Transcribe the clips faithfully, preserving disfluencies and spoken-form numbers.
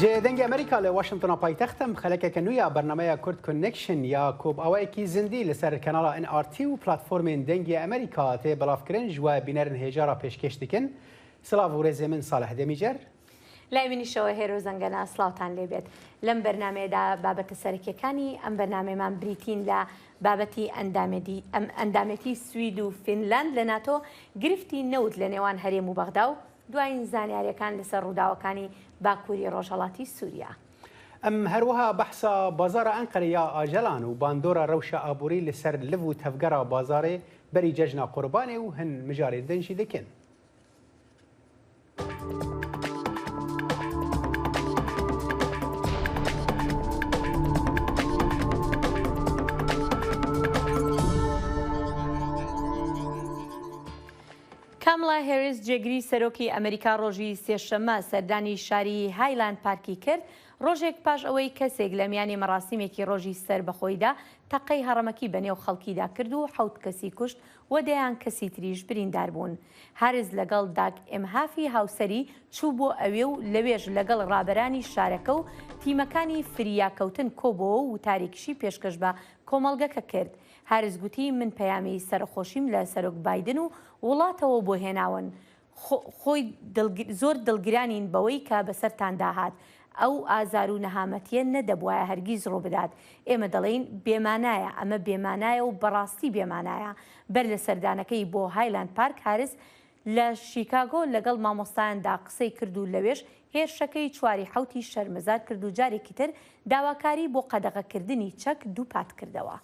Ji Dengê Amerîka li Washingtona paytext em xelekeke nû ya bernameya Kurd Connection ya ku bi awayekî zindî li ser kanala N R T û platformên Dengê Amerîka tê belavkirin ji we bînerên hêja re pêşkêş dikin. Silav û rêzê min Salih Demîcer. لای منیشەوە هێرۆ زەنگەنە سڵاوتان لێبێت. لەم بەرنامەیەدا بابەتە سەرەکیەکانی ئەم بەرنامەیەمان بریتین لە بابەتی ئەندامێتی، ئەم ئەندامێتی سوید و فینلاند لە ناتۆ، گرفتی نەوت لە نێوان هەرێم و بەغدا و دوایین زانیاریەکان لەسەر ڕووداوەکانی باکووری ڕۆژهەڵاتی سووریا. Em her wiha behsa bazara Enqerê ya Ajelan û bandora rewşa aborî li ser liv û tevgera bazarê berî cejna Qurbanê û hin mijarên din jî dikin. کامالا هاریس، جێگری سەرۆکی ئەمریکا، ڕۆژی سێشەممە سەردانی شاری هایلاند پارکی کرد، ڕۆژێک پاش ئەوەی کەسێک لە میانی مەراسیمێکی ڕۆژی سەربەخۆیدا تەقەی هەڕەمەکی بەنێو خەڵکیدا کرد و حەوت کەسی کوشت و دەیان کەسی تریش بریندار بوون. هاریس لەگەڵ داگ ئێمهافی هاوسەری چوو بۆ ئەوێ و لەوێش لەگەڵ ڕابەرانی شارەکە و تیمەکانی فریاکەوتن کۆبۆوە و وتارێکیشی پێشکەش بە کۆمەڵگەکە کرد. هاریس گوتی، من پەیامی سەرخۆشیم لە سەرۆک بایدن و وڵاتەوە بۆ هێناون. خۆ-، خۆی دڵگ-، زۆر دڵگرانین بەوەی کە بەسەرتان داهات. ئەو ئازار و نەهامەتیە نەدەبوایە هەرگیز ڕوو بدات. ئێمە دەڵێین بێمانایە، ئەمە بێمانایە و بەڕاستی بێمانایە. بەر لە سەردانەکەی بۆ هایلاند پارک، هاریس لە شیکاگۆ لەگەڵ مامۆستایاندا قسەی کرد و لەوێش هێرشەکەی چواری حەوتی شەرمەزار کرد و جارێکی تر داواکاری بۆ قەدەغەکردنی چەک دووپات کردەوە.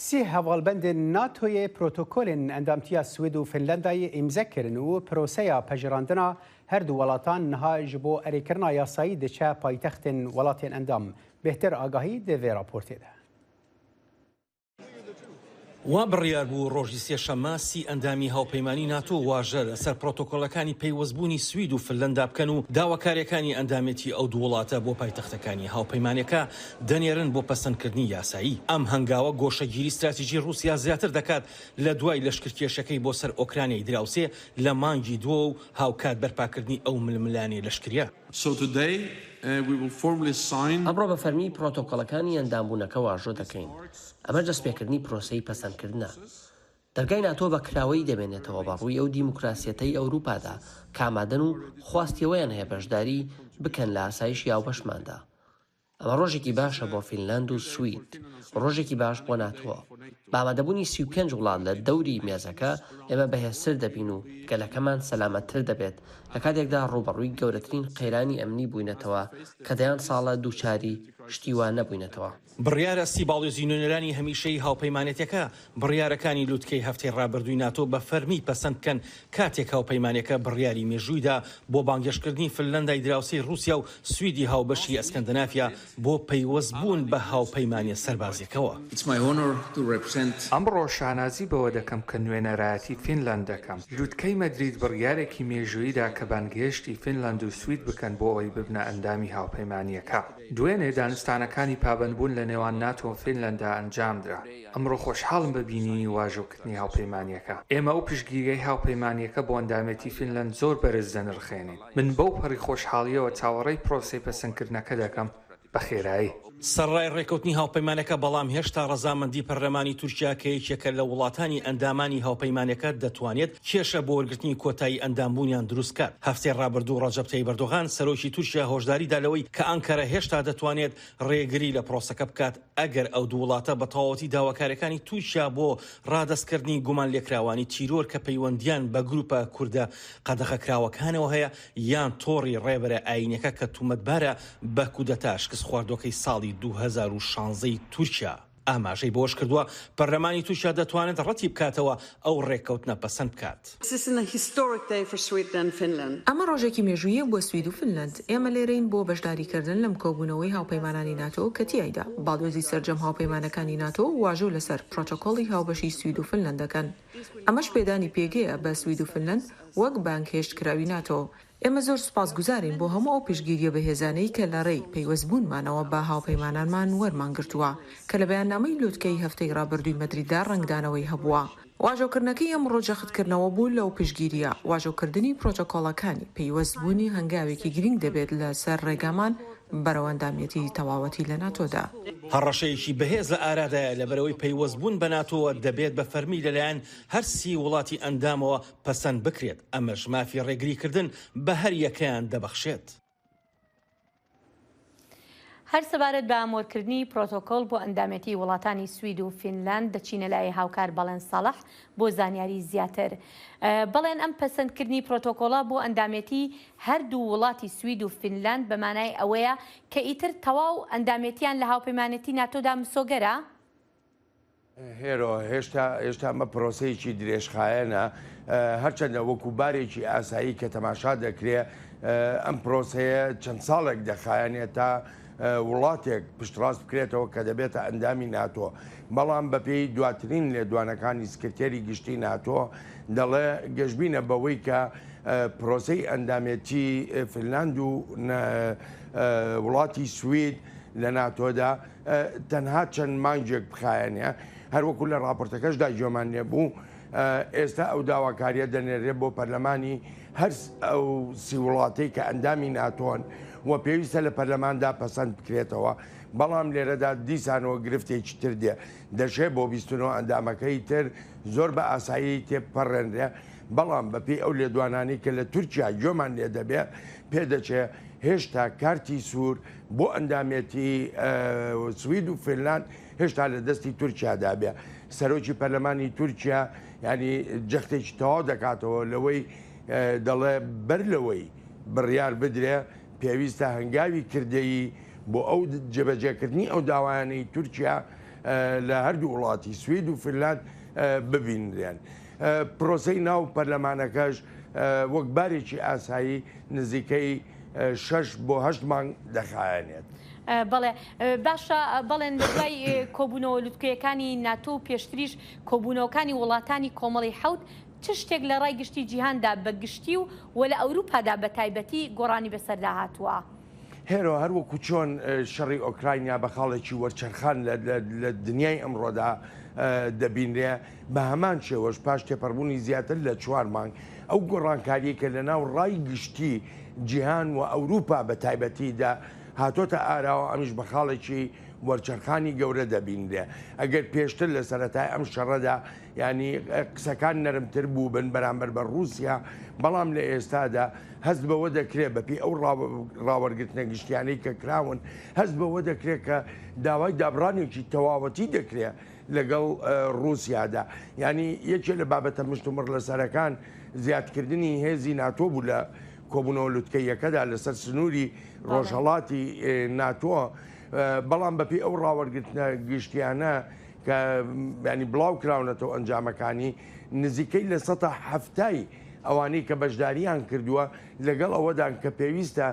Sî hevalbendên NATOyê protokolên endamtiya Swêd û Finlandayê îmze kirin û proseya pejirandina her du welatan niha ji bo erêkirina yasayî diçe paytextên welatên endam. Bêhtir agahî di vê raportê de. Wa biryar bû rojî sêşemma sî endamî hawpeymanî NATO waje li ser protokolekani peywestbûnî Swîd û Finlanda bikin û dawakariekani endamêtî ew du welate bo paytextekani hawpeymaniyeke denêrin bo pesendkirdinî yasayî. Em hengawe goşegîrî stratejî Rûsya zêdetir dekat li duay leşkerkêşekey bo ser Okraynayê dirausê li mangî duwe û hawkat berpakirdinî ew milmilanê leşkeriya. So today, uh, we will formally sign. ئەمڕۆ بە فەرمی پرۆتۆکۆڵەکانی ئەندامبوونەکە واژۆ دەکەین. ئەمە دەستپێکردنی پرۆسەی پەسەندکردنە. دەرگای ناتۆ بە کراوەی دەمێنێتەوە بە ڕووی ئەو دیموکراسیەتەی ئەوروپادا کە ئامادەن و خواستی ئەوەیان هەیە بەشداری بکەن لە ئاسایشی هاوبەشماندا. ئەمە ڕۆژێکی باشە بۆ فینلاند و سوید، ڕۆژێکی باش بۆ ناتۆ. بە ئامادەبوونی سی و پێنج وڵات لە دەوری مێزەکە، ئێمە بەهێزتر دەبین و گەلەکەمان سەلامەتتر دەبێت، لە کاتێکدا ڕوبەڕووی گەورەترین قەیرانی ئەمنی بووینەتەوە کە دەیان ساڵە دووچاری شتی وا نەبووینەتەوە. بڕیارە سی باڵیۆزی نوێنەرانی هەمیشەی هاوپەیمانێتەکە بڕیارەکانی لوتکەی هەفتەی ڕابردووی ناتۆ بە فەرمی پەسەند بکەن، کاتێک هاوپەیمانەکە بڕیاری مێژوویدا بۆ بانگێشتکردنی فنلەندای دراوسێی رووسیا و سویدی هاوبەشی ئەسکەندەنافیا بۆ پەیوەست بوون بە هاوپەیمانیە سەربازیەکەوە. It's my honor to represent. ئەمڕۆ شانازی بەوە دەکەم کە نوێنەرایەتی فینلاند دەکەم. لوتکەی مەدرید بڕیارێکی مێژوویدا کە بانگهێشتی فینلاند و سوید بکەن بۆ ئەوەی ببنە ئەندامی هاوپەیمانیەکە. دوێنێ دانوستانەکانی پابەندبوون لە نێوان ناتۆ و فینلەندا ئەنجام درا. ئەمڕۆ خۆشحاڵم بە بینینی واژۆکردنی هاوپەیمانیەکە. ئێمە ئەو پشتگیریەی هاوپەیمانیەکە بۆ ئەندامێتی فینلەند زۆر بەرز دەنرخێنین. من بەو پەڕی خۆشحاڵیەوە چاوەڕێی پرۆسەی پەسەندکردنەکە دەکەم بە خێرایی. سەرڕای ڕێکەوتنی هاوپەیمانەکە، بەڵام هێشتا ڕەزامەندی پەرلەمانی تورکیا کە یەکێکە لە وڵاتانی ئەندامانی هاوپەیمانەکە دەتوانێت کێشە بۆ وەرگرتنی کۆتایی ئەندامبوونیان دروست کات. هەفتەی ڕابردوو ڕەجەب تەیب ئەردۆغان سەرۆکی تورکیا هۆشداری دا لەوەی کە ئەنکەرە هێشتا دەتوانێت ڕێگری لە پرۆسەکە بکات ئەگەر ئەو دوو وڵاتە بە تەواوەتی داواکاریەکانی تورکیا بۆ ڕادەستکردنی گومان لێکراوانی تیرۆر کە پەیوەندیان بە گروپە کوردە قەدەغەکراوەکانەوە هەیە یان تۆڕی ڕێبەرە ئاینیەکە کە تومەتبارە بە کودەتا شکست خواردوەکەی ساڵی دوو هەزار و شانزەی تورکیا. ئاماژەی بۆش کردووە پەرلەمانی تورکیا دەتوانێت ڕەتی بکاتەوە ئەو ڕێککەوتنە پەسەند بکات. This is a historic day for Sweden and Finland. ئەمە ڕۆژێکی مێژوویە بۆ سوید و فنلەند. ئێمە لێرەین بۆ بەشداریکردن لەم کۆبوونەوەی هاوپەیمانانی ناتۆ کە تیایدا باڵیۆزی سەرجەم هاوپەیمانەکانی ناتۆ واژۆ لەسەر پرۆتۆکۆڵی هاوبەشی سوید و فنلەند دەکەن. ئەمەش پێدانی پێگەیە بە سوید و فنلەند وەک بانگهێشتکراوی ناتۆ. ئێمە زۆر سوپاسگوزارین بۆ هەموو ئەو پشتگیریە بەهێزانەی کە لە ڕێی پەیوەستبوونمانەوە بە هاوپەیمانانمان وەرمان گرتووە، کە لە بەیاننامەی لوتکەی هەفتەی ڕابردووی مەدریددا ڕەنگدانەوەی هەبووە. واژۆکردنەکەی ئەمڕۆ جەختکردنەوە بوو لەو پشتگیرییە. واژۆکردنی پرۆتۆکۆڵەکانی پەیوەستبوونی هەنگاوێکی گرنگ دەبێت لەسەر ڕێگامان بەرەو ئەندامێتی تەواوەتی لە ناتۆدا. هەڕەشەیەکی بەهێز لە ئارادایە لەبەرئەوەی پەیوەستبوون بە ناتۆوە دەبێت بە فەرمی لەلایەن هەر سی وڵاتی ئەندامەوە پەسەند بکرێت، ئەمەش مافی ڕێگریکردن بە هەر یەکەیان دەبەخشێت. هەر سەبارەت بە مۆرکردنی پرۆتۆکۆل بۆ ئەندامێتی وڵاتانی سوید و فینلاند، دەچینە لای هاوکار بەڵێن ساڵح بۆ زانیاری زیاتر. بەڵێن، ئەم پەسەندکردنی پرۆتۆکۆڵە بۆ ئەندامێتی هەردوو وڵاتی سوید و فینلاند بە مانای ئەوەیە کە ئیتر تەواو ئەندامێتیان لە هاوپەیمانێتی ناتۆدا مسۆگەرە؟ هێرۆ، هێشتا هێشتا ئەمە پرۆسەیەکی درێژخایەنە، هەرچەندە وەکو بارێکی ئاسایی کە تەماشا دەکرێ، ئەم پرۆسەیە چەند ساڵێک دەخایەنێت تا وڵاتێک پشتڕاست بکرێتەوە کە دەبێتە ئەندامی ناتۆ. بەڵام بەپێی دواترین لێدوانەکانی سکرتێری گشتی ناتۆ، دەڵێ گەشبینە بەوەی کە پرۆسەی ئەندامێتی فینلاند و وڵاتی سوید لە ناتۆدا تەنها چەند مانگێک بخایەنێ، هەروەکو لە ڕاپۆرتەکەشدا گوێمان لێبوو، ئێستا ئەو داواکاریە دەنێرێ بۆ پەرلەمانی هەر ئەو سی وڵاتەی کە ئەندامی ناتۆن و پێویستە لە پەرلەماندا پەسەند بکرێتەوە. بەڵام لێرەدا دیسانەوە گرفتێکی تر دێ، دەشێ بۆ بیست و نۆ ئەندامەکەی تر زۆر بە ئاسایی تێپەڕێنرێ. بەڵام بەپێی ئەو لێدوانانەی کە لە تورکیا گوێمان لێ دەبێ، پێدەچێ هێشتا کارتی سوور بۆ ئەندامێتی سوید و فینلاند هێشتا لە دەستی تورکیادا بێ. سەرۆکی پەرلەمانی تورکیا یعنی جەختێکی تەواو دەکاتەوە لەوەی دەڵێ بەر لەوەی بڕیار بدرێ، پێویستە هەنگاوی کردەیی بۆ ئەو جێبەجێکردنی ئەو داوایانەی تورکیا لە هەردوو وڵاتی سوید و فینلاند ببینرێن. پرۆسەی ناو پەرلەمانەکەش وەک بارێکی ئاسایی نزیکەی شەش بۆ هەشت مانگ دەخایەنێت. بەڵێ، باشە، بەڵێن لە دوای کۆبوونەوە لوتکەیەکانی ناتۆ و پێشتریش کۆبوونەوەکانی وڵاتانی کۆمەڵی حەوت، چ شتێک لە ڕای گشتی جیهاندا بە گشتی و و لە ئەوروپادا بە تایبەتی گۆڕانی بەسەردا هاتووە؟ هێرۆ، هەروەکو چۆن شەڕی ئۆکراینیا بە خاڵێکی وەرچەرخان لە دنیای ئەمڕۆدا دەبینرێ، بە هەمان شێوەش پاش تێپەڕبوونی زیاتر لە چوار مانگ ئەو گۆڕانکاریە کە لە ناو ڕای گشتی جیهان و ئەوروپا بە تایبەتیدا هاتۆتە ئاراوە، ئەمیش بە خاڵێکی وەرچەرخانی گەورە دەبینرێ. ئەگەر پێشتر لە سەرەتای ئەم شەڕەدا یعنی قسەکان نەرمتر بوو بن بەرامبەر بە ڕووسیا، بەڵام لە ئێستادا هەست بەوە دەکرێت بەپێی ئەو ڕاوەرگرتنە گشتیانەی کە کراون، هەست بەوە دەکرێت کە داوای دابڕانێکی تەواوەتی دەکرێت لەگەڵ ڕووسیادا. یعنی یەکێ لە بابەتە مشتومڕ لەسەرەکان زیادکردنی هێزی ناتۆ بوو لە کۆبوونەوە لوتکەیەکەدا لەسەر سنووری ڕۆژهەڵاتی ناتۆ. بەڵام بەپێی ئەو ڕاوەرگرتنە گشتیانە کە ینی بڵاو کراونەتەوە ئەنجامەکانی، نزیکەی لە سەدا حەفتای ئەوانەی کە بەشداریان کردووە، لەگەڵ ئەوەدان کە پێویستە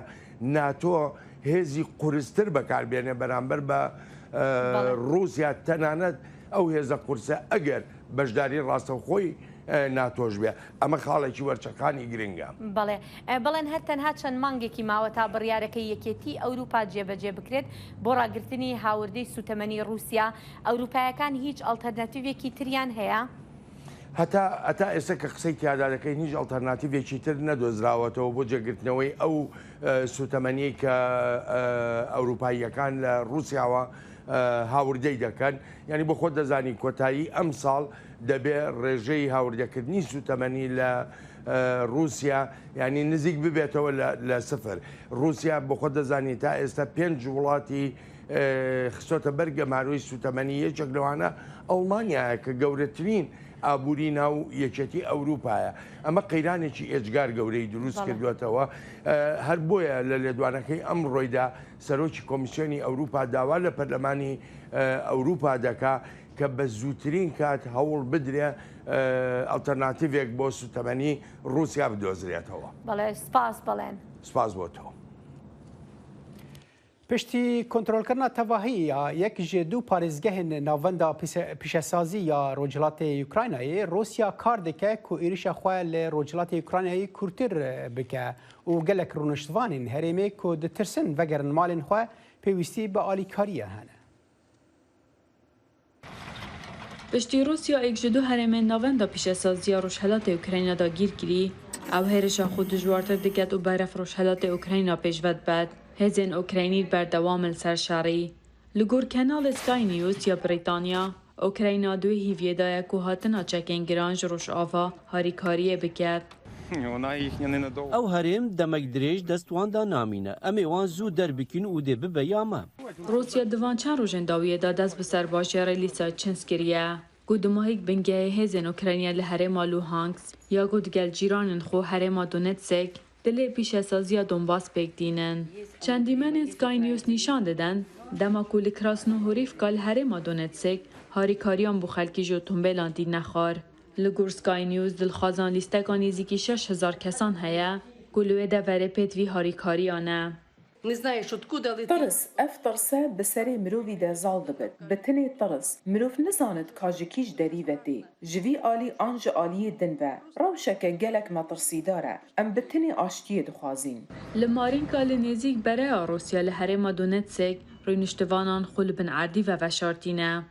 ناتۆ هێزی قورستر بەکاربێنێ بەرامبەر بە ڕووسیا، تەنانەت ئەو هێزە قورسە ئەگەر بەشداری ڕاستەوخۆی ناتۆش بێ. ئەمە خاڵێکی وەرچەرخانی گرنگە. بەڵێ، بەڵێن هەر تەنها چەند مانگێکی ماوە تا بڕیارەکەی یەکێتی ئەوروپا جێبەجێ بکرێت بۆ ڕاگررتنی هاوردەی سوتەمەنی ڕووسیا. ئەوروپایەکان هیچ ئەڵتەرناتیڤێکی تریان هەیە؟ هەتا هەتا ئێستا کە قسەی تیادا دەکەین، هیچ ئەڵتەرناتیڤێکی تر نەدۆزراوەتەوە بۆ جێگرتنەوەی ئەو سوتەمەنیەی کە ئەوروپاییەکان لە ڕووسیاوە هاوردەی دەکەن. یعنی بۆ خۆت دەزانی کۆتایی ئەم ساڵ دەبێ ڕێژەی هاوردەکردنی سوتەمەنی لە ڕووسیا یعنی نزیک ببێتەوە لە سفر. ڕووسیا بۆ خۆت دەزانی تا ئێستا پێنج وڵاتی خستۆتە بەر گەمارۆی سوتەمەنی، یەکێک لەوانە ئەڵمانیایە کە گەورەترین ئابووری ناو یەکێتی ئەوروپایە. ئەمە قەیرانێکی ئێجگار گەورەی دروست کردووەتەوە. هەر بۆیە لە لێدوانەکەی ئەمڕۆیدا سەرۆکی کۆمیسیۆنی ئەوروپا داوا لە پەرلەمانی ئەوروپا دەکا کە بە زووترین کات هەوڵ بدرێ ئەڵتەرناتیڤێک بۆ سوتەمەنی ڕووسیا بدۆزرێتەوە. بەڵێ، سپاس بەڵێن. سپاس بۆ تۆ. پشتی کۆنترۆلکردنا تەڤاهی یا یەک ji du parêzgehên navenda pîse-, pîşesazî ya Rojhilatê Ukraynayê, Rûsya kar dike ku êrişa xwe li Rojhilatê Ukraynayê kûrtir bike û gelek rûniştvanên herêmê ku ditirsin vegerin malên xwe, pêwîstî bi alîkariyan hene. Piştî Rûsya êk ji du herêmên navenda pîşesaziya rojhelatê Ukrayna dagîr kirî, ew hêrişa xwe dijwartir diket û beref rojhelatê Ukrayna pêşve dibet. Hêzên Ukraynî berdewam in li ser şerî. Li gor kanalê Sky News ya Brîtanya, Ukrayna di wê hîviyê de ye ku hatina çekên giran ji Rojava harîkariyê biket. Ew herêm demek dirêj dest wan de namîne. Em ê wan zû derbikîn û dê bibe ya me. Rûsya di van çend rojên dawiyê de dest bi ser bajêrê Lysychansk kiriye, ku dumahîk bingehê hêzên Ukrayna li herêma Luhansk ya ku digel cîranên xwe herêma Donetsk, dilê pîşesaziya Donbas pêk tînin. Çend dîmenên Sky News nîşan didin, dema ku li Krasnohorivka li herêma Donetsk harîkariyan bo xelkî ji otomobîlan tîne xwar. Li gor Sky News, dilxwazan lîsteka nêzîkî şeş hezar kesan heye ku li wê deverê pêt vî harîkariya ne. Tirs, ev tirse bi serê mirovî de zal dibit. Bi tinê tirs. Mirov nizanit ka ji kî ji derî ve tê. Ji vî alî an ji aliyê din ve. Rewşeke gelek metirsîdar e. Em bi tinê aştiyê dixwazîn. Li Marînka li nêzîk bereya Rûsya li herêma Donetsk rûniştivanan xwe li bin erdî ve veşartîne.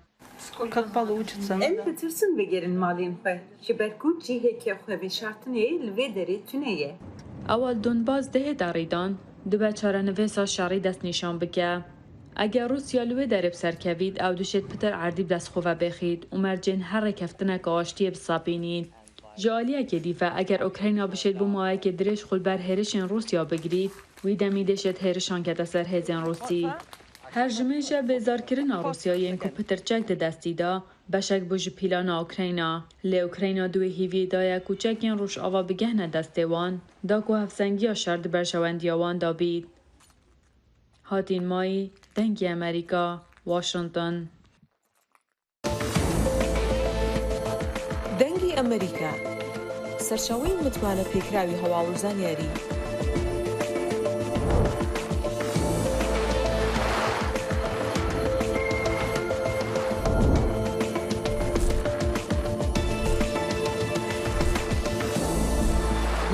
Em ditirsin bigerin malên xwe, ji ber ku ciheke xwe veşartinê li vê derê tune ye. Ewa li Donbas dihête rîdan, dibe çarenivîsa şerî destnîşan bike. Eger Rûsya li wê derê bi ser kevît, ew dişêt pitir erdî bi dest xwe ve bêxît û mercên her rêkeftineke aştiyê bisepînît. Ji aliyekê dî ve, eger Ukrayna bişêt bo maweyekê dirêj xwe li ber hêrişên Rûsya bigirît, wî demî dê şêt hêrişan kete ser hêzên Rûsî. Her jimêje bêzarkirina Rûsya yên ku pitir çek di destî de, beşek bû ji pîlana Ukrayna. Lê Ukrayna di wê hîviyê de ye ku çekên Rojava bigehne destê wan, da ku hevsengiya şer di berjewendiya wan de bît. Hatîn Mayî, Dengê Emerîka, Washington. دەنگی ئەمریکا، سەرچاوەی متمانە پێکراوی هەواڵ و زانیاری.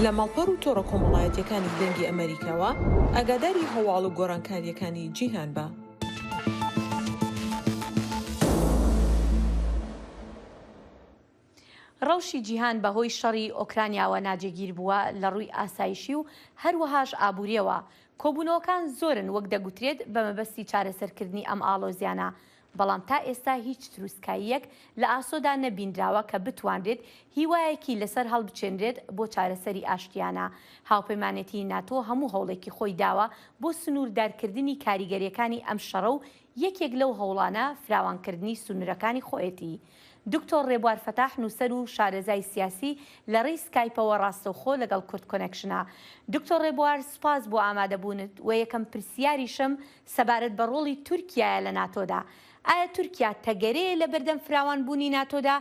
لە ماڵپەڕ و تۆڕە کۆمەڵایەتیەکانی دەنگی ئەمریکاوە ئاگاداری هەواڵ و گۆڕانکاریەکانی جیهان بە. ڕەوشی جیهان بەهۆی شەڕی ئۆکرانیاوە ناجێگیر بووە لە ڕووی ئاسایشی و هەروەهاش ئابووریەوە. کۆبوونەوەکان زۆرن، وەک دەگوترێت بە مەبەستی چارەسەرکردنی ئەم ئاڵۆزیانە، بەڵام تا ئێستا هیچ تروسکاییەک لە ئاسۆدا نەبینراوە کە بتوانرێت هیوایەکی لەسەر هەڵبچێنرێت بۆ چارەسەری ئاشتیانە. هاوپەیمانێتی ناتۆ هەموو هەوڵێکی خۆی داوە بۆ سنووردارکردنی کاریگەریەکانی ئەم شەڕە و یەکێک لەو هەوڵانە فراوانکردنی سنوورەکانی خۆیەتی. دکتۆر ڕێبوار فەتاح، نووسەر و شارەزای سیاسی، لە ڕێی سکایپەوە ڕاستەوخۆ لەگەڵ کورد کۆنێکشنە. دکتۆر ڕێبوار، سپاس بۆ ئامادەبوونت. و یەکەم پرسیاریشم سەبارەت بە ڕۆڵی تورکیایە لە ناتۆدا. ئایا تورکیا تەگەرەیە لە بەردەم فراوانبوونی ناتۆدا،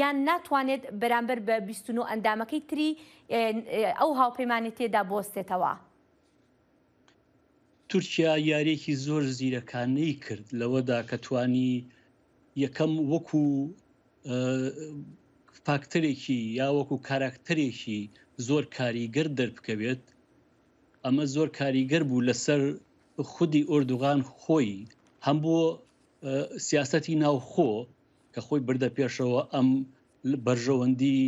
یان ناتوانێت بەرامبەر بە بیست و نۆ ئەندامەکەی تری، ئێ، ئێ، ئەو هاوپەیمانێتیەدا بوەستێتەوە؟ تورکیا یاریەکی زۆر زیرەکانەی کرد لەوەدا کە توانی یەکەم وەکو، ئە، فاکتەرێکی یا وەکو کاراکتەرێکی زۆر کاریگەر دەربکەوێت. ئەمە زۆر کاریگەر بوو لەسەر خودی ئۆردوغان خۆی، هەم بۆ، ئە، سیاسەتی ناوخۆ کە خۆی بردە پێشەوە، ئەم بەرژەوەندی،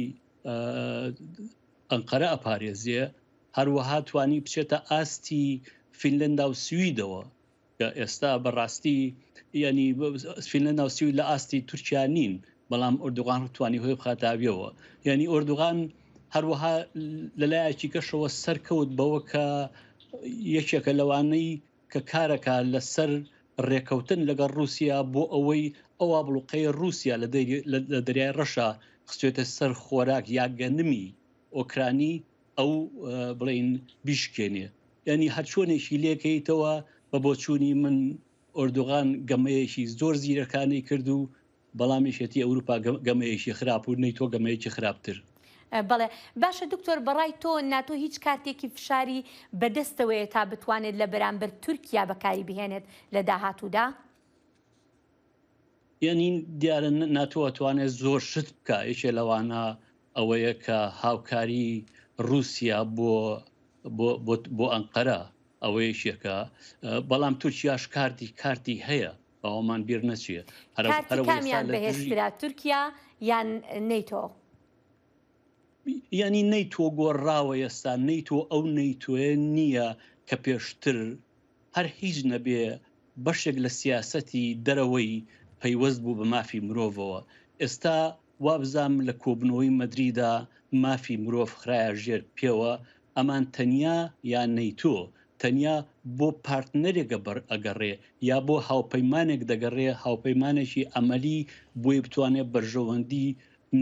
ئە، ئەنقەرە ئەپارێزیە، هەروەها توانی بچێتە ئاستی فینلەندا و سویدەوە، کە ئێستا بەڕاستی، یعنی، فینلەندا و سوید لە ئاستی تورکیا نین، بەڵام ئۆردوغان توانی هۆی بخاتاویەوە. یعنی، ئۆردوغان هەروەها لە لایەکی کەشەوە سەرکەوت بەوە کە یەکێکە لەوانەی کە کارەکە لەسەر ڕێکەوتن لەگەڵ رووسیا بۆ ئەوەی ئەو ئابڵوقەی رووسیا لە دەری-، لە، لە دەریای ڕەشا خستوێتە سەر خۆراک یا گەنمی ئۆکرانی، ئەو، ئە، بڵێن بیشکێنێ. یعنی هەر چۆنێکی لێکەیتەوە، بە بۆچوونی من ئۆردوغان گەمەیەکی زۆر زیرەکانەی کرد و بەڵام یەکێتی ئەوروپا گە-، گەمەیەکی خراپ و نەیتۆ گەمەیەکی خراپتر. بەڵێ. باشە دکتۆر، بەڕای تۆ ناتۆ هیچ کارتێکی فشاری بەدەستەوەیە تا بتوانێت لە بەرامبەر تورکیا بەکاری بهێنێت لە داهاتوودا؟ یعنی دیارە ن-، ناتۆ ئەتوانێت زۆر شت بکە، یەکێ لەوانە ئەوەیە کە هاوکاری رووسیا بۆ، بۆ، بۆ، بۆ ئەنقەرە ئەوە یەکێکە. ئە، بەڵام تورکیاش کارتی، کارتی هەیە. ئەومان بیر نەچیە. هەرە کارتی هەرە کامیان ئێستا لە دژی بەهێزترە، تورکیا یان نەیتۆ؟ یعنی، نەیتۆ گۆڕاوە ئێستا. نەیتۆ ئەو نەیتۆیە نییە کە پێشتر، هەر هیچ نەبێ، بەشێک لە سیاسەتی دەرەوەی پەیوەست بوو بە مافی مرۆڤەوە. ئێستا وابزام لە کۆبنەوەی مەدریدا مافی مرۆڤ خرایە ژێر پێوە. ئەمان تەنیا یا نەیتۆ تەنیا بۆ پارتنەرێک ئەگەڕێ یا بۆ هاوپەیمانێک دەگەڕێ، هاوپەیمانێکی ئەمەلی بۆی بتوانێت بەرژەوەندی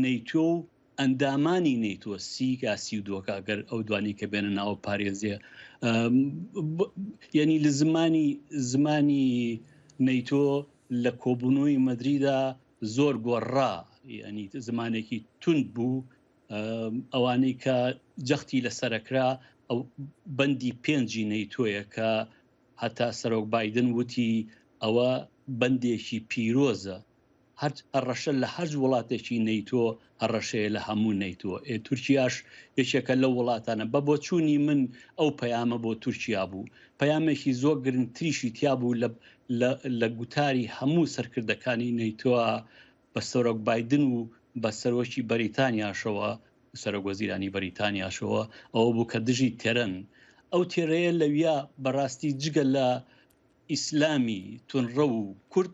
نەیتۆ و ئەندامانی نەیتۆ، سی یا سی و دووەکە، ئەگەر ئەو دوانی کە بێنە ناوە پارێزێ. یعنی، لە زمانی زمانی نەیتۆ لە کۆبوونەوەی مەدریدا زۆر گۆڕا. یعنی، زمانێکی تون بوو. ئەوانەی کە جەختی لەسەرەکرا، ئەو بەندی پێنجی نەیتۆیە کە هەتا سەرۆک بایدن وتی ئەوە بەندێکی پیرۆزە. هەر هەڕەشە لە هەر وڵاتێکی نەیتۆ هەڕەشەیە لە هەموو نەیتۆ. ئێ، تورکیاش یەکێکە لەو وڵاتانە. بە بۆچوونی من ئەو پەیامە بۆ تورکیا بوو. پەیامێکی زۆر گرنگتریشی تیا بوو لە، لە، لە گوتاری هەموو سەرکردەکانی نەیتۆ بە سەرۆک بایدن و بە سەرۆکی بەریتانیاشەوە، سەرۆک وەزیرانی بەریتانیاشەوە، ئەوە بوو کە دژی تێرەن. ئەو تێرەیە لەویا بەڕاستی جگە لە ئیسلامی تونڕە و کورد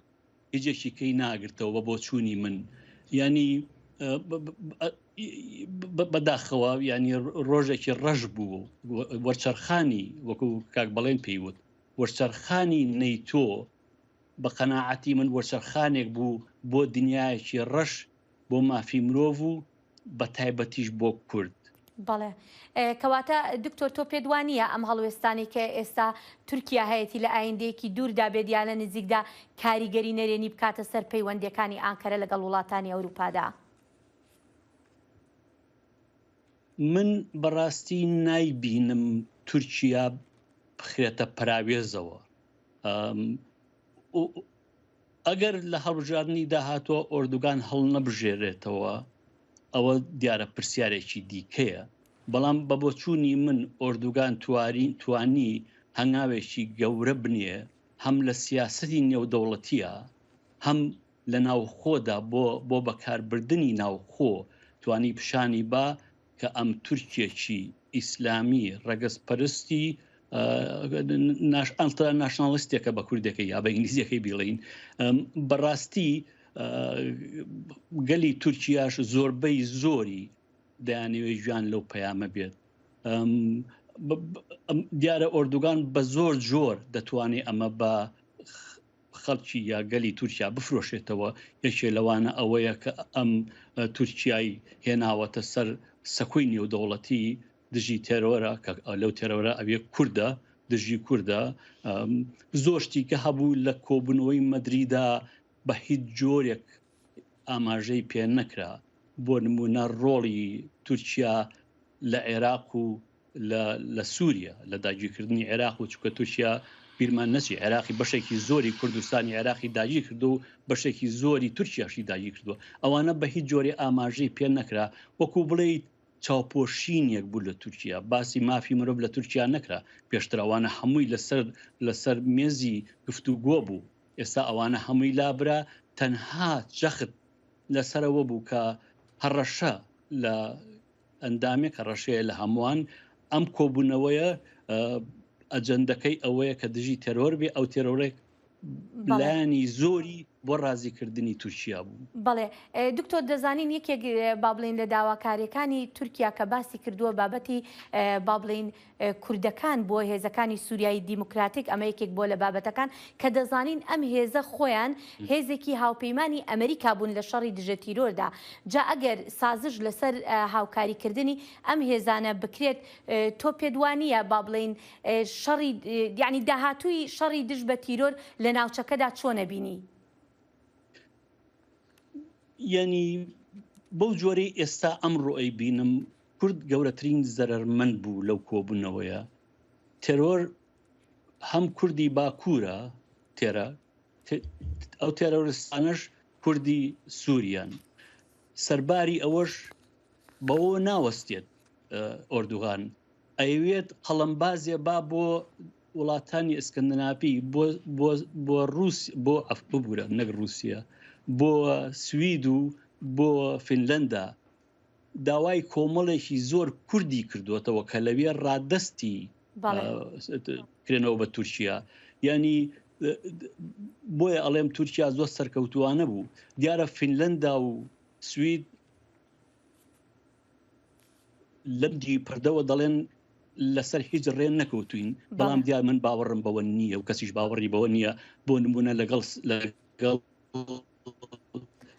هیچێکی کەی ناگرتەوە بە بۆچوونی من. یعنی، بەداخەوە، یعنی، ڕۆژێکی ڕەش بوو، وەرچەرخانی، وەکو کاک بەڵێن پێی وت، وەرچەرخانی نەیتۆ بە قەناعەتی من وەرچەرخانێک بوو بۆ دنیایەکی ڕەش، بۆ مافی مرۆڤ و بە تایبەتیش بۆ کورد. بەڵێ. کەواتە، دکتۆر، تۆ پێت وانییە ئەم هەڵوێستانەی کە ئێستا تورکیا هەیەی لە ئایندەیەکی دووردا بێت یان لە نزیکدا کاریگەری نەرێنی بکاتە سەر پەیوەندیەکانی ئانکەرە لەگەڵ وڵاتانی ئەوروپادا؟ من بەڕاستی نایبینم تورکیا بخرێتە پەراوێزەوە. ئەگەر لە هەڵبژاردنی داهاتووە ئۆردوگان هەڵنەبژێرێتەوە، ئەوە دیارە پرسیارێکی دیکەیە. بەڵام بە بۆچوونی من ئۆردوگان توانی هەنگاوێکی گەورە بنێ، هەم لە سیاسەتی نێودەوڵەتیە، هەم لە ناوخۆدا بۆ بۆ بەکاربردنی ناوخۆ توانی پیشانی با کە ئەم تورکیەکی ئیسلامی ڕەگەزپەرستی، ئەڵترا ناشناڵستێکە بە کوردەکەی یا بە ئینگلیزیەکەی بیڵین. بەڕاستی گەلی تورکیاش زۆربەی زۆری دەیانەوێت گوێیان لەو پەیامە بێت. دیارە ئۆردوگان بە زۆر جۆر دەتوانێت ئەمە بە خەڵکی یا گەلی تورکیا بفرۆشێتەوە. یەکێ لەوانە ئەوەیە کە ئەم تورکیای هێناوەتە سەر سەکۆی نێودەوڵەتی دژی تێرۆرە، کە لەو تێرۆرە ئەوێ کوردە، دژی کوردە. زۆر شتی کە هەبوو لە کۆبوونەوەی مەدریدا بە هیچ جۆرێک ئاماژەی پێ نەکرا. بۆ نمونە، ڕۆڵی تورکیا لە عێراق و لە سووریا، لە داگیرکردنی عێراق و، چونکە تورکیا، بیرمان نەچی، عێراقی، بەشێکی زۆری کوردستانی عێراقی داگیر کردو و بەشێکی زۆری تورکیاشی داگیر کردووە. ئەوانە بە هیچ جۆرێ ئاماژەی پێ نەکرا، وەکو بڵێیت چاوپۆشینێک بوو لە تورکیا. باسی مافی مرۆڤ لە تورکیا نەکرا. پێشتر ئەوانە هەمووی لەسەر لەسەر مێزی گفتوگۆ بوو. ئێستا ئەوانە هەمووی لابرا، تەنها جەخت لەسەرەوە بوو کە هەڕەشە لە ئەندامێک، هەڕەشەیە لە هەمووان. ئەم کۆبوونەوەیە ئەجەندەکەی ئەوەیە کە دژی تێرۆر بێ، ئەو تێرۆرێک لایەنی زۆری بۆ ڕازیکردنی تورکیا بوو. بەڵێ. دکتۆر، دەزانین یەکێک، با بڵین، لە داواکاریەکانی تورکیا کە باسی کردووە بابەتی، با بڵین، کوردەکان بۆ هێزەکانی سووریای دیموکراتیک، ئەمە یەکێک بۆ لە بابەتەکان کە دەزانین ئەم هێزە خۆیان هێزێکی هاوپەیمانی ئەمریکا بوون لە شەڕی دژە تیرۆردا. جا ئەگەر سازش لەسەر هاوکاریکردنی ئەم هێزانە بکرێت، تۆ پێت وانییە، با بڵین، شەڕی، یعنی، داهاتووی شەڕی دژ بە تیرۆر لە ناوچەکەدا چۆنە بینی؟ یعنی، بەو جۆرەی ئێستا ئەمڕۆ ئەیبینم، کورد گەورەترین زەرەرمەند بوو لەو کۆبوونەوەیە. تێرۆر هەم کوردی باکوورە، تێرە ئەو تێرۆریستانەش کوردی سووریان. سەرباری ئەوەش بەوە ناوەستێت ئۆردوغان ئەیەوێت قەڵەمبازێ با بۆ وڵاتانی ئەسکەندناڤی بۆ، بۆ، بۆ ڕووس-، بۆ، عەف-، ببوورە، نەک ڕووسیا، بۆ سوید و بۆ فینلەندا داوای کۆمەڵێکی زۆر کوردی کردووەتەوە کە لەوێ ڕادەستی، بەڵێ. ئە، کرێنەوە بە تورکیا. یعنی، ئە، بۆیە ئەڵێم تورکیا زۆر سەرکەوتووانە بوو. دیارە فینلەندا و سوید لەم دی پردەوە دەڵێن لەسەر هیچ ڕێ نەکەوتوین، بەڵێ. بەڵام دیار من باوەڕم بەوە نییە و کەسیش باوەڕی بەوە نییە. بۆ نمونە لەگەڵ س-، لەگەڵ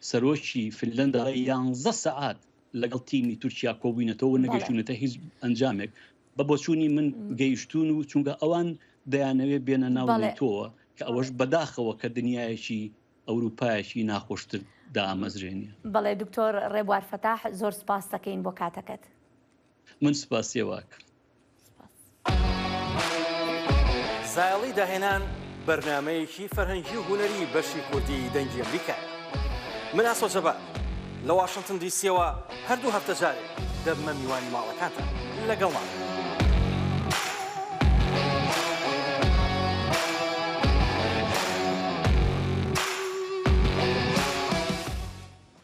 سەرۆکی فینلەندا یانزە سەعات لەگەڵ تیمی تورکیا کۆبووینەتەوە و بەڵێ. نەگەیشتوونەتە هیچ ئەنجامێک. بە بۆچوونی من م. گەیشتون و چونکە ئەوان دەیانەوێ بێنە ناو بەڵێ. نەیتۆوە کە ئەوەش بەداخەوە کە دنیایەکی ئەوروپایەکی ناخۆشتر دامەزرێنێ. بەڵێ، دکتۆر ڕێبوار فەتاح، زۆر سپاس دەکەین بۆ کاتەکەت. من سپاسی واک. زایەڵی داهێنان، بەرنامەیەکی فەرهەنگی و هونەری بەشی کوردی دەنگی ئەمریکا. من ئاسۆ جەبار لە واشنگتن دی سیەوە هەردوو هەفتە جارێ دەبمە میوانی ماڵەکانتان. لەگەڵمان.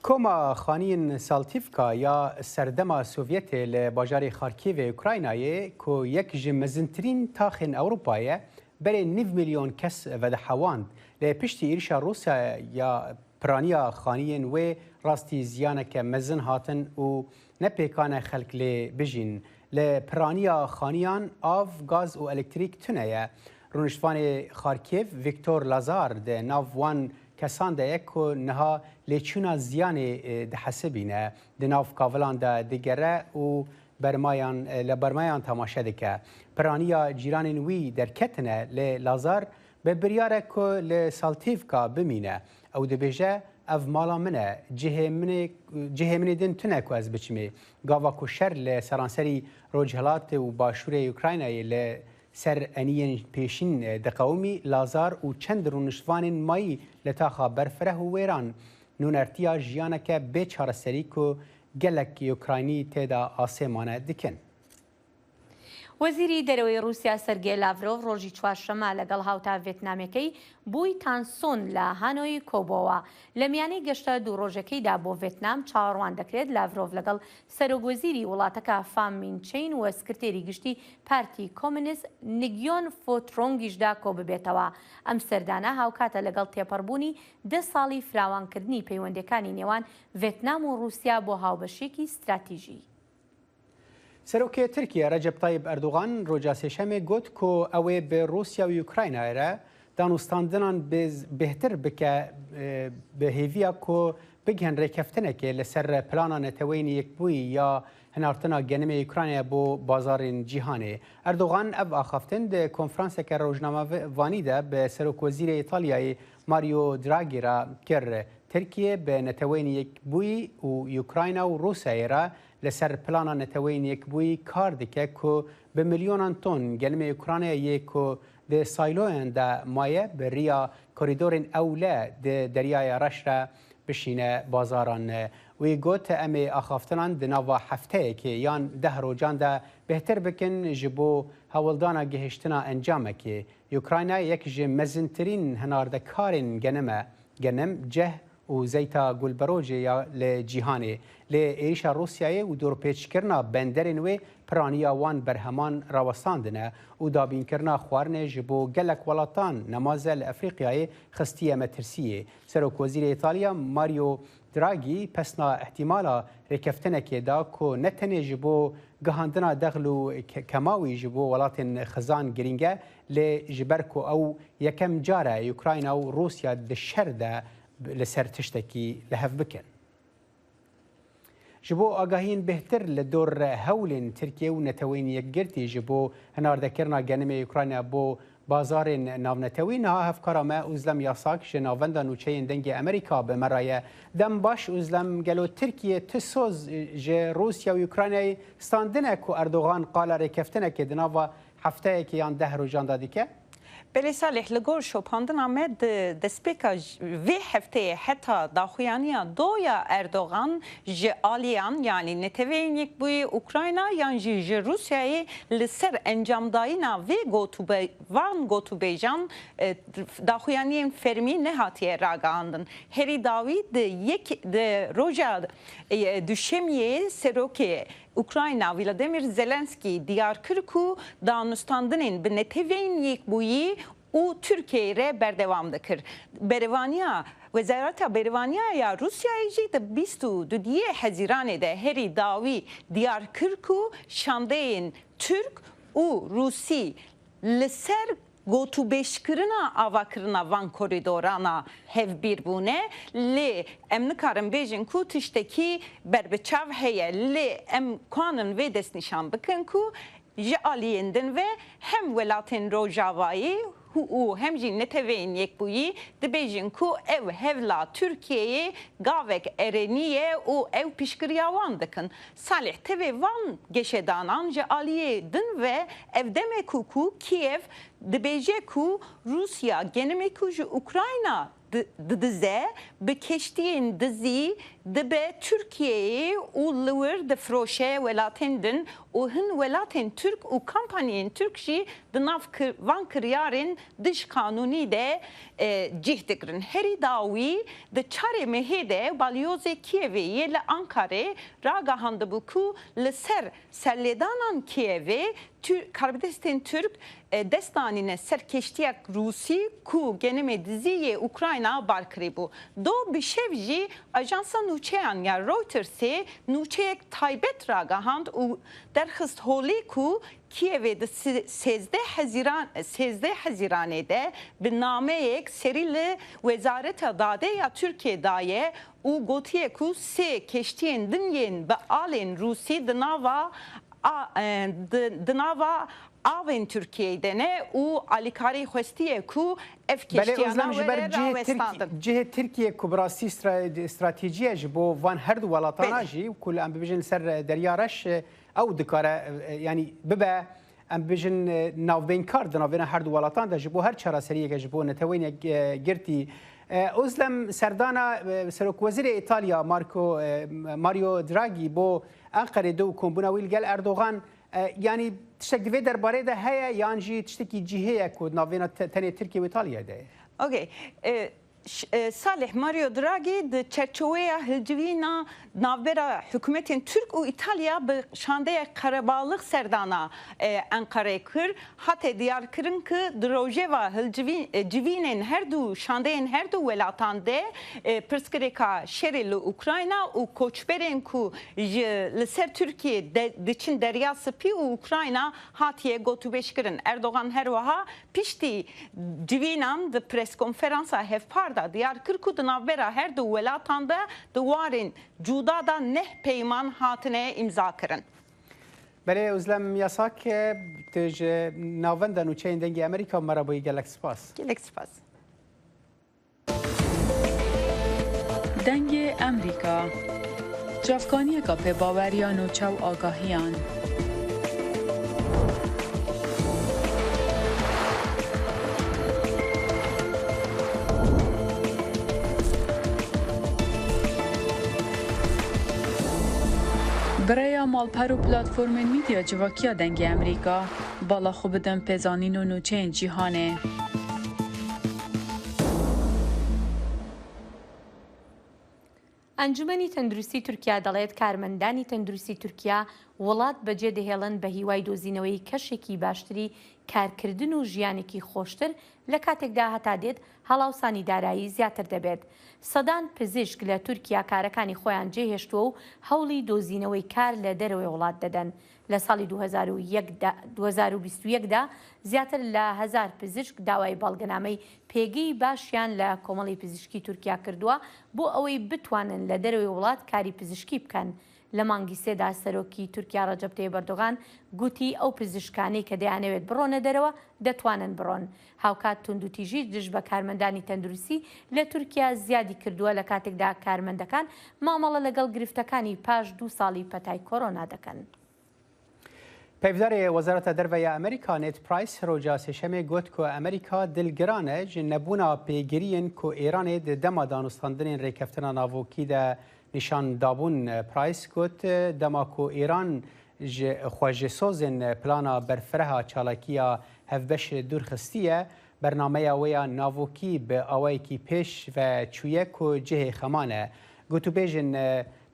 Koma xaniyên Saltîvka ya serdema Sovyetê li bajarê Xarkîvê Ukraynayê ku yek ji mezintirîn taxên Ewropa ye, berê nîv milyon kes vedihewand. Lê piştî êrişa Rûsya ya piraniya xaniyên wê rastî ziyaneke mezin hatin û ne pêkan e xelk lê bijîn. Li piraniya xaniyan av, gaz û elektrîk tune ye. Rûniştvanê Xarkîv Vîktor Lazar di nav wan kesan de ye ku niha lêçûna ziyanê, e, dihesibîne, di nav kavilan de digere û bermayan, e, li bermayan temaşe dike. Piraniya cîranên wî derketine, lê Lazar bi biryar e ku li Saltîvka bimîne. Ew dibêje, Ev mala min e, cihê min ê, cihê min ê din tune ku ez biçimê. Gava ku şer li seranserî rojhilat û başûrê Ukraynayê li ser eniyên pêşîn diqewimî, Lazar û çend rûniştvanên mayî li taxa berfireh û wêran nûnertiya jiyaneke bê çareserî ku gelek Ukraynî tê de asê mane dikin. وەزیری دەرەوەی ڕووسیا سەرگێ لاڤرۆڤ ڕۆژی چوارشەممە لەگەڵ هاوتا ڤێتنامەکەی بوی تانسون لە هانۆی کۆبۆوە. لە میانەی گەشتە دوو ڕۆژەکەیدا بۆ ڤێتنام، چاوەڕوان دەکرێت لاڤرۆڤ لەگەڵ سەرۆکوەزیری وڵاتەکە فام مین چین و سکرتێری گشتی پارتی کۆمونیست نگیۆن فۆترۆنگیشدا کۆببێتەوە. ئەم سەردانە هاوکاتە لەگەڵ تێپەڕبوونی دە ساڵی فراوانکردنی پەیوەندیەکانی نێوان ڤێتنام و ڕووسیا بۆ هاوبەشیەکی ستراتیژی. Serokê Tirkiye Recep Tayyip Erdogan roja Sêşemê got ku ew ê bi Rûsya û Ukraynayê re danûstandinan bêhtir bike, bi hêviya ku bigihin rêkeftinekê li ser plana Neteweyên Yekbûyî ya hinartina genimê Ukraynayê bo bazarên cîhanê. Erdogan ev axaftin di konferanseke rojnamevanî de bi Serokwezîrê Îtalyayê Mario Draghi re kir. Tirkiye bi Neteweyên Yekbûyî û Ukrayna û Rûsyayê re li ser plana Neteweyên Yekbûyî kar dike ku bi milyonan ton genimê Ukraynayê yê ku di sîloyan de maye bi riya korîdorên ewle di Deryaya Reş re bişîne bazaran. Wî got, Em ê axaftinan di nava hefteyekê yan deh rojan de bêhtir bikin ji bo hewldana gihiştina encamekê. Ukrayna yek ji mezintirîn hinardekarên genim e. Genim, ceh û zeyta gulberocê ya li cîhanê. Lê êrişa Rûsyayê û dorpêçkirina benderên wê piraniya wan berheman rawestandine û dabînkirina xwarinê ji bo gelek welatan nemaze li Efrîqyayê xistiye metirsiyê. Serokwezîrê Îtalya Mario Draghi pesna îhtîmala rêkeftinekê da ku ne tenê ji bo gihandina dexl û ke-, kemawî ji bo welatên xizan girîng e, lê ji ber ku ew yekem car e Ukrayna û Rûsya di şer de li ser tiştekî li hev bikin. Ji bo agahiyên bêhtir li dor hewlên Tirkiye û Neteweyên Yekgirtî ji bo hinardekirina genimê Ukrayna bo bazarên navnetewî, niha hevkara me Ozlem Yasak ji Navenda Nûçeyên Dengê Amerîka bi me re ye. Dem baş Ozlem, gelo Tirkiye ti soz ji Rûsya û Ukraynayê standine ku Erdogan qala rêkeftinekê di nava hefteyekê yan deh rojan de dike? Belê Salih, li gor şopandina me di destpêka j-, vê hefteyê heta daxuyaniya do ya Erdogan ji aliyan, yanî Neteweyên Yekbûyî Ukrayna yan jî ji Rûsyayê li ser encamdayîna vê gotûbe-, van gotûbêjan, e, daxuyaniyên fermî nehatiye ragihandin. Herî dawî di yek, di roja, e, Duşemiyê serokê Ukrayna Volodymyr Zelensky diyar kir ku danûstandinên bi Neteweyên Yekbûyî û Tirkiyeyê re berdewam dikir. Berevaniya, Wezareta Berevaniya ya Rûsyayê jî di bîst û duyê Hezîranê de herî dawî diyar kir ku şandeyên Tirk û Rûsî li ser gotûbêjkirina avakirina van korîdorana hevbîr bûne, lê em nikarin bêjin ku tiştekî berbiçav heye, lê em kanin vê destnîşan bikin ku ji aliyên din ve hem welatên Rojavayê û hem jî Neteweyên Yekbûyî dibêjin ku ew hevla Tirkiyeyê gavek erênî ye û ew piştgiriya wan dikin. Salih, tevê van geşedanan ji aliyê din ve ev demek û ku Kiev dibêje ku Rûsya genimê ku ji Ukrayna di-, didize, bi keştiyên dizî dibe Tirkiyeyê û li wir difiroşe welatên din û hin welatên Tirk û kampanyên Tirk jî di nav kir-, van kiryarên dijqanûnî de, e, cih digirin. Herî dawî di çarê mehê de balyozê Kiyevê yê li Ankarê ragihandibû ku li ser serlêdanan Kiyevê Tür-, karbidestên Tirk, e, dest danîne ser keştiyek Rûsî ku genimê dizî yê Ukrayna bar kirîbû. Do bi şev jî ajansa nûçeyan ya Reutersê nûçeyek taybet ragihand û derxist holê ku Kiyevê di si-, sêzdeh Hezîran, sêzdeh Hezîranê de bi nameyek serî li Wezareta Dadê ya Tirkiyê daye û gotiye ku sê keştiyên din yên bi alên Rûsî di nava a, e, di, di nava avên Tirkiyeyê de ne û alîkarî xwestiye ku ev Belê, keştiyana Özlem, ji ber were cihê Tirk-, rawestandin. Cihê Tirkiye ku bi rastî stra-, stratejiye ji bo van her du welatana Belê. jî, ku em bibêjin li ser Derya Reş, e, ew dikare, e, yanî bibe, em bibêjin, e, navbeynkar di navbêna her du welatan de ji bo her çareseriyeke ji bo Neteweyên Yek-, e, Girtî. E, Özlem, serdana, e, Serokwezîrê Îtalya Marco, e, Mario Draghi bo Enqerê do û kombûna wî li gel Erdogan, e, yanî tiştek di vê derbarê de heye yan jî tiştekî cihê ye ku di navbêna te-, tenê Tirkiye û Îtalyayê de ye? Okey. E, ş-, e, Salih, Mario Draghi di çerçoveya hilcivîna navbera hikûmetên Tirk û Îtalya bi şandeyek qerebalix serdana, e, Enqerê kir. Hate diyarkirin ku di rojeva hilcivî-, e, civînên her du şandeyên her du welatan de, e, pirsgirêka şerê li Ukrayna û koçberên ku ji li ser Tirkiyê de, diçin Derya Spî û Ukrayna hatiye gotûbêjkirin. Erdogan her wiha piştî civînan di preskonferansa hevpar de diyar kir ku di navbera her du welatan de di warên cuda de neh peyman hatine îmzakirin. Belê, Özlem Yasak, tu ji Navenda Nûçeyên Dengê Amerîka me re bûyî, gelek spas. Gelek spas. Dengê Amerîka. Çavkaniyeka pêbaweriya nûçe û agahiyan. Bi rêya malper û platformên medya civakiya Dengê Amerîka, bala xwe bidin pêzanîn û nûçeyên cîhanê. ئەنجومەنی تەندروستی تورکیا دەڵێت کارمەندانی تەندروستی تورکیا وڵات بەجێ دەهێڵن بە هیوای دۆزینەوەی کەشێکی باشتری کارکردن و ژیانێکی خۆشتر، لە کاتێکدا هەتا دێت هەڵاوسانی دارایی زیاتر دەبێت. سەدان پزیشک لە تورکیا کارەکانی خۆیان جێهێشتووە و هەوڵی دۆزینەوەی کار لە دەرەوەی وڵات دەدەن. لە ساڵی دوو هەزار و یەک دا، دوو هەزار و بیست و یەک دا زیاتر لە هەزار پزیشک داوای بەڵگەنامەی پێگەی باشیان لە کۆمەڵی پزیشکی تورکیا کردووە بۆ ئەوەی بتوانن لە دەرەوەی وڵات کاری پزیشکی بکەن. لە مانگی سێدا سەرۆکی تورکیا ڕەجەب تەیب ئەردۆغان گوتی ئەو پزیشکانەی کە دەیانەوێت بڕۆنە دەرەوە دەتوانن بڕۆن. هاوکات توندوتیژی دژ بە کارمەندانی تەندروستی لە تورکیا زیادی کردووە، لە کاتێکدا کارمەندەکان مامەڵە لەگەڵ گرفتەکانی پاش دوو ساڵی پەتای کۆرۆنا دەکەن. Peyvdarê Wezareta Derve ya Amerîka Ned Price roja Sêşemê got ku Amerîka dilgiran e ji nebûna pêgiriyên ku Îranê di dema danûstandinên rêkeftina navokî de nîşan dabûn. Price got, dema ku Îran ji xwe ji sozên plana berfireha çalakiya hevbeş dûr xistiye, bernameya wê ya navokî bi awayekî pêş ve çûye ku cihê xeman e. Gotûbêjên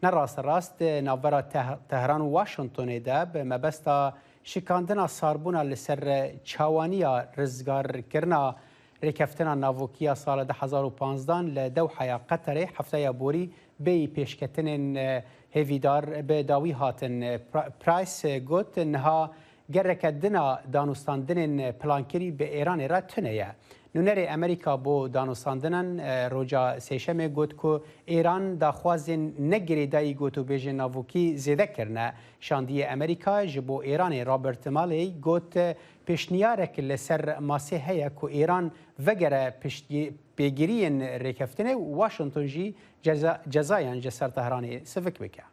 ne rasterast di navbera Teh-, Tehran û Washingtonê de bi mebesta şikandina sarbûna li ser çawaniya rizgarkirina rêkeftina navokî ya sala du hezar û panzdeh li Dewhaya Qeterê hefteya borî bêyî pêşketinên, e, hêvîdar bi dawî hatin. Pra-, Price got, niha gereke dina danûstandinên plankirî bi Îranê re tune ye. Nûnerê Amerîka bo danûstandinan, e, roja Sêşemê got ku Îran daxwazên ne girêdayî gotûbêjên navokî zêde kirine. Şandiyê Amerîka ji bo Îranê Robert Malley got, pêşniyarek li ser masê heye ku Îran vegere piştgî-, pêgiriyên rêkeftinê û Washington jî ceza-, cezayan ji ser Tehranê sivik bike.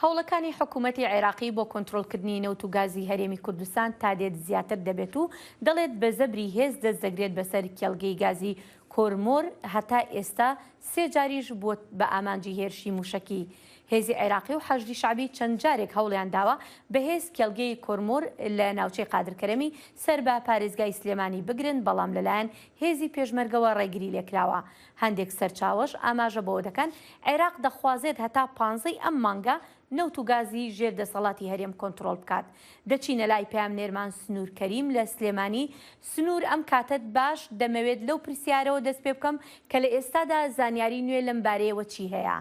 هەوڵەکانی حکوومەتی عێراقی بۆ کۆنترۆڵکردنی نەوت و گازی هەرێمی کوردستان تا دێت زیاتر دەبێت و دەڵێت بە زەبری هێز دەست دەگرێت بەسەر کێڵگەی گازی کۆرمۆر، هەتا ئێستا سێ جاریش بووە بە ئامانجی هێرشی موشەکی. هێزی عێراقی و حەشدی شعبی چەند جارێک هەوڵیان داوە بەهێز کێڵگەی کۆرمۆر لە ناوچەی قادرکەرەمی سەر بە پارێزگای سلێمانی بگرن، بەڵام لەلایەن هێزی پێشمەرگەوە ڕێگری لێکراوە. هەندێک سەرچاوەش ئاماژە بەوە دەکەن عێراق دەخوازێت هەتا پانزەی ئەم مانگە نەوت و گازی ژێر دەسەڵاتی هەرێم کۆنترۆڵ بکات. دەچینە لای پەیامنێرمان سنوور کەریم لە سلێمانی. سنوور، ئەم کاتەت باش، دەمەوێت لەو پرسیارەوە دەست پێ بکەم کە لە ئێستادا زانیاری نوێ لەم بارەیەوە چی هەیە؟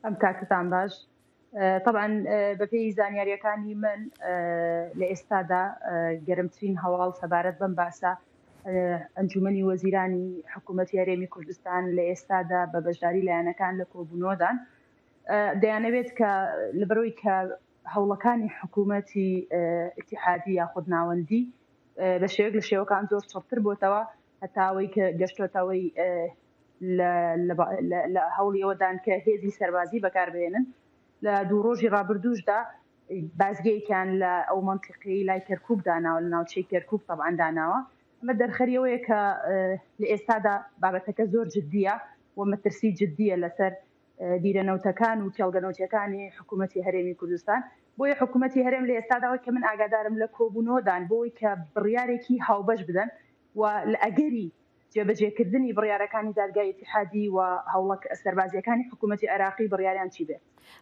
ئەم کاتتان باش. تەبعەن بەپێی زانیاریەکانی من لە ئێستادا گەرمترین هەواڵ سەبارەت بەم باسە ئەنجومەنی وەزیرانی حکوومەتی هەرێمی کوردستان لە ئێستادا بە بەشداری لایەنەکان لە کۆبوونەوەدان. دەیانەوێت کە لەبەرەوەی کە هەوڵەکانی حکوومەتی ئتیحادی یاخود ناوەندی بە شێوەیەک لە شێوەکان زۆر چڕتر بۆتەوە، هەتا ئەوەی کە گەشتۆتەوەی لە هەوڵی ئەوەدان کە هێزی سەربازی بەکاربهێنن. لە دوو ڕۆژی ڕابردووشدا بازگەیەکیان لە ئەو مەنتیقەی لای کەرکووک داناوە، لە ناوچەی کەرکووک تەبعەن داناوە. ئەمە دەرخەری ئەوەیە کە لە ئێستادا بابەتەکە زۆر جددیە و مەترسی جددیە لەسەر بیرە نەوتەکان و کێڵگە نەوتیەکانی حکوومەتی هەرێمی کوردستان. بۆیە حکوومەتی هەرێم لە ئێستاداوە کە من ئاگادارم لە کۆبوونەوەدان بۆی کە بڕیارێکی هاوبەش بدەن و لە ئەگەری جێبەجێکردنی بڕیارەکانی دادگای ئتیحادی و هەوڵە سەربازیەکانی حکوومەتی عێراقی بڕیاریان چی بێت.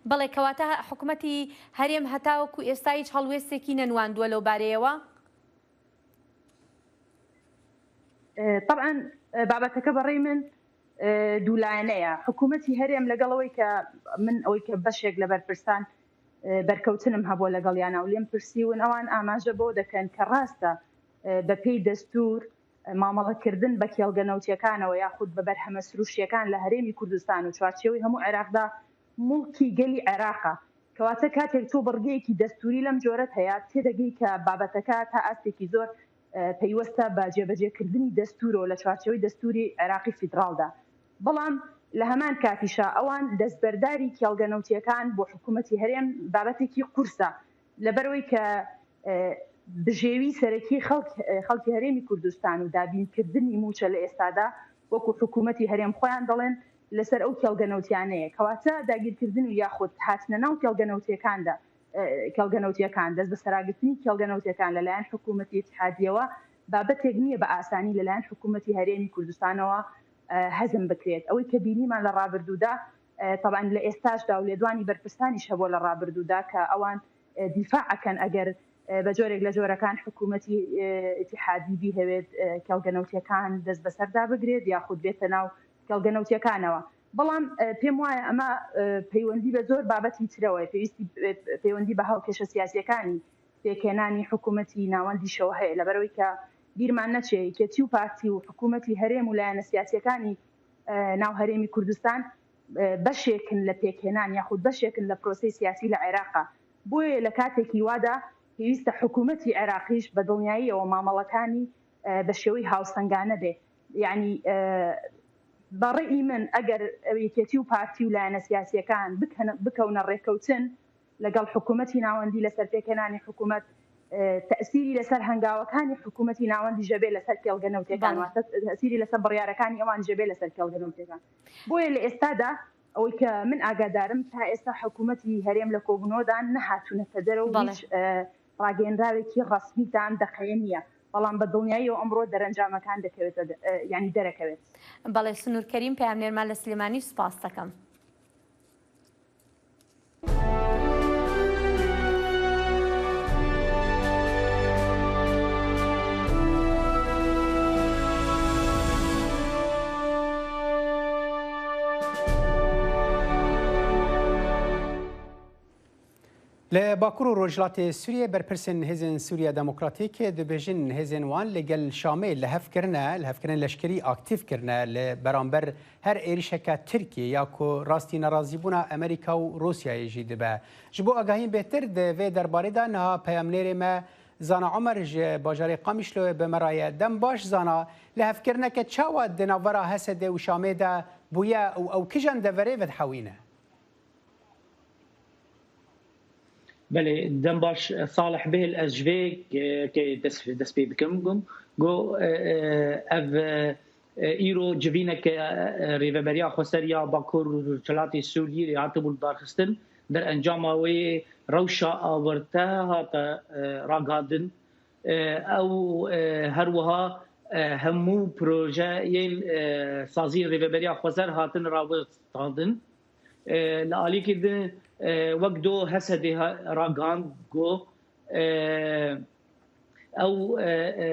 بەڵێ، کەواتە حکوومەتی هەرێم هەتاوەکو ئێستا هیچ هەڵوێستێکی نەنواندووە لەو بارەیەوە؟ تەبعەن بابەتەکە بەڕێی من دوولایەنەیە. حکوومەتی هەرێم لەگەڵەوەی کە من ئەوەی کە بەشێک لە بەرپرسان بەرکەوتنم هەبووە لەگەڵیانە و لێم پرسیون، ئەوان ئاماژە بۆ دەکەن کە ڕاستە بە پێی دەستور مامەڵەکردن بە کێڵگە نەوتیەکانەوە یاخود بە بەرهەمە سروشتیەکان لە هەرێمی کوردستان و چوارچێوەی هەموو عێراقدا موڵکی گەلی عێراقە. کەواتە کاتێک تۆ بڕگەیەکی دەستوری لەم جۆرەت هەیە، تێدەگەی کە بابەتەکە تا ئاستێکی زۆر پەیوەستە بە جێبەجێکردنی دەستورەوە لە چوارچێوەی دەستوری عێراقی فیدراڵدا. بەڵام لە هەمان کاتیشا ئەوان دەستبەرداری کێڵگە نەوتیەکان بۆ حکوومەتی هەرێم بابەتێکی قورسە، لەبەرەوەی کە بژێوی سەرەکی خەڵک خەڵکی هەرێمی کوردستان و دابینکردنی موچە لە ئێستادا وەکو حکوومەتی هەرێم خۆیان دەڵێن لەسەر ئەو کێڵگە نەوتیانەیە. کەواتە داگیرکردن و یاخود هاتنە ناو کێڵگە نەوتیەکاندا کێڵگە نەوتیەکان، دەست بە سەراگرتنی کێڵگە نەوتیەکان لەلایەن حکوومەتی ئتیحادیەوە بابەتێک نییە بە ئاسانی لەلایەن حکوومەتی هەرێمی کوردستانەوە هەزم بکرێت. ئەوەی کە بینیمان لە ڕابردوودا، تەبعەن لە ئێستاشدا و لێدوانی بەرپرسانیش هەبووە لە ڕابردوودا کە ئەوان دیفاع ئەکەن ئەگەر بە جۆرێک لە جۆرەکان حکوومەتی ئتیحادی بیهەوێت کێڵگە نەوتیەکان دەست بەسەردا بگرێت یاخود بێتە ناو کێڵگە نەوتیەکانەوە. بەڵام پێم وایە ئەمە پەیوەندی بە زۆر بابەتی ترەوەی پێویستی پەیوەندی بە هاوکێشە سیاسیەکانی پێکهێنانی حکوومەتی ناوەندیشەوە هەیە، لەبەرەوەی کە بیرمان نەچێ یەکێتی و پارتی و حکوومەتی هەرێم و لایەنە سیاسیەکانی ناو هەرێمی کوردستان بەشێکن لە پێکهێنان یاخود بەشێکن لە پرۆسەی سیاسی لە عێراقا. بۆیە لە کاتێکی وادا پێویستە حکوومەتی عێراقیش بە دڵنیاییەوە مامەڵەکانی بە شێوەی هاوسەنگانە بێ. یعنی بە ڕێی من، ئەگەر یەکێتی و پارتی و لایەنە سیاسیەکان بکەنە، بکەونە ڕێکەوتن لەگەڵ حکوومەتی ناوەندی لەسەر پێکهێنانی حکوومەت، ئە، تەئسیری لەسەر هەنگاوەکانی حکوومەتی ناوەندی ژەبێ لەسەر کێڵگە نەوتێکان، بەڵێ. واتە تەئسیری لەسەر بڕیارەکانی ئەوان ژەبێ لەسەر کێڵگە نەوتێکان. بۆیە لە ئێستادا ئەوەی کە من ئاگادارم، تا ئێستا حکوومەتی هەرێم لە کۆبوونەوەدان نەهاتوونەتە دەرەوە و بەڵێ. هیچ، ئە، ڕاگەیەنراوێکی ڕەسمیتان دەقەیە نییە. بەڵام بە دڵنیاییەوە ئەمڕۆ دەرەنجامەکان دەکەوێتە د-، ئە، یعنی دەرەکەوێت. بەڵێ، سنوور کەریم، پەیامنێرمان لە سلێمانی، سوپاس دەکەم. Li Bakur û Rojhilatê Sûriyê berpirsên Hêzên Sûriya Demokratîk dibêjin, hêzên wan li gel Şamê li hev kirine, li hevkirin leşkerî aktîf kirine, li beramber her êrişeke Tirkiyê ya ku rastî nerazîbûna Amerîka û Rûsyayê jî dibe. Ji bo agahiyên bêhtir di vê derbarê de niha peyamnêrê me Zana Omer ji bajarê Qamişloyê bi me re ye. Dem baş Zana, lihevkirineke çawa di navbera H S D û Şamê de bûye û ew kijan deverê vedihewîne? Belê, dem baş, Salih Bêhl, ez ji vê, e, ke dest, dest pê bikim, gom, go, e, e, ev, e, e, îro civîneke, e, e, Rêveberiya Xweser ya Bakur Rojhilatê Sûriyê hatibû lidarxistin, derencama wê rewşa awirte hate, e, ragihandin. E, ew, e, her wiha, e, hemû projeyên, e, saziyên Rêveberiya Xweser hatin rawestandin. E, li alîkî din, e, wek do H S D ha-, ragihand ku, e, ew, e, e,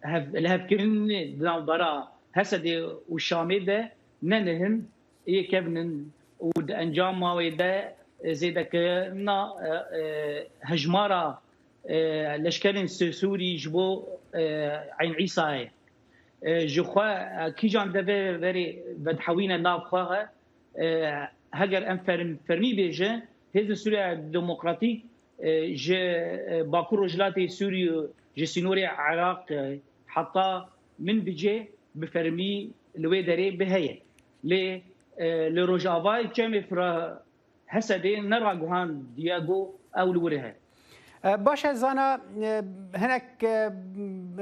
hev-, lihevkirinê di navbera H S D û Şamê de ne nihin yê kevnin û di encama wê de, e, zêdekirina, e, e, hejmara, e, leşkerên Sê-, Sûrî ji bo, e, Eyn Îsayê. E, ji xwe, e, kîjan deverê vedihewîne nav xwe, e, heger em ferm-, fermî bêjin, Hêzên Sûriya Demokratîk, e, ji, e, Bakur Rojhilatê Sûriyê, ji sînorê Iraq, e, heta Minbicê bi fermî li wê derê bi heye. Lê, e, li rojavayê Çemê Fira H S D neragihandiye ku ew li wir e. E, baş e, Zana, e, hinek, e,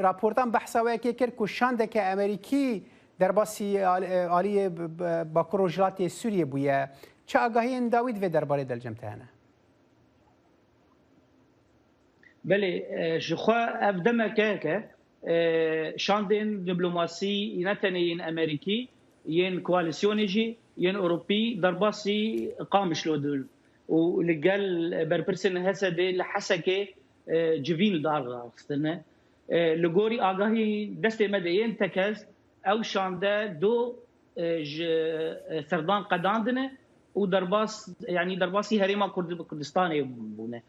raportan behsa wê yekê kir ku şandeke Amerîkî derbasî al-, e, aliyê b-, b-, Bakur Rojhilatê Sûriyê bûye. Çi agahiyên dawî di vê derbarê de li cem te hene? Belê, e, ji xwe ev demeke heke, e, şandên diplomasî ne tenê yên Amerîkî, yên koalîsyonê jî, yên Ewropî derbasî Qamişlo dibin û li gel berpirsên H S D li Hesekê, e, civîn li dar raxistine. E, li gorî agahî destê me de yên tekez, ew şande do, e, ji, e, serdan qedandine û derbas, yanî derbasî Herêma Kurd-, Kurdistanê bûne.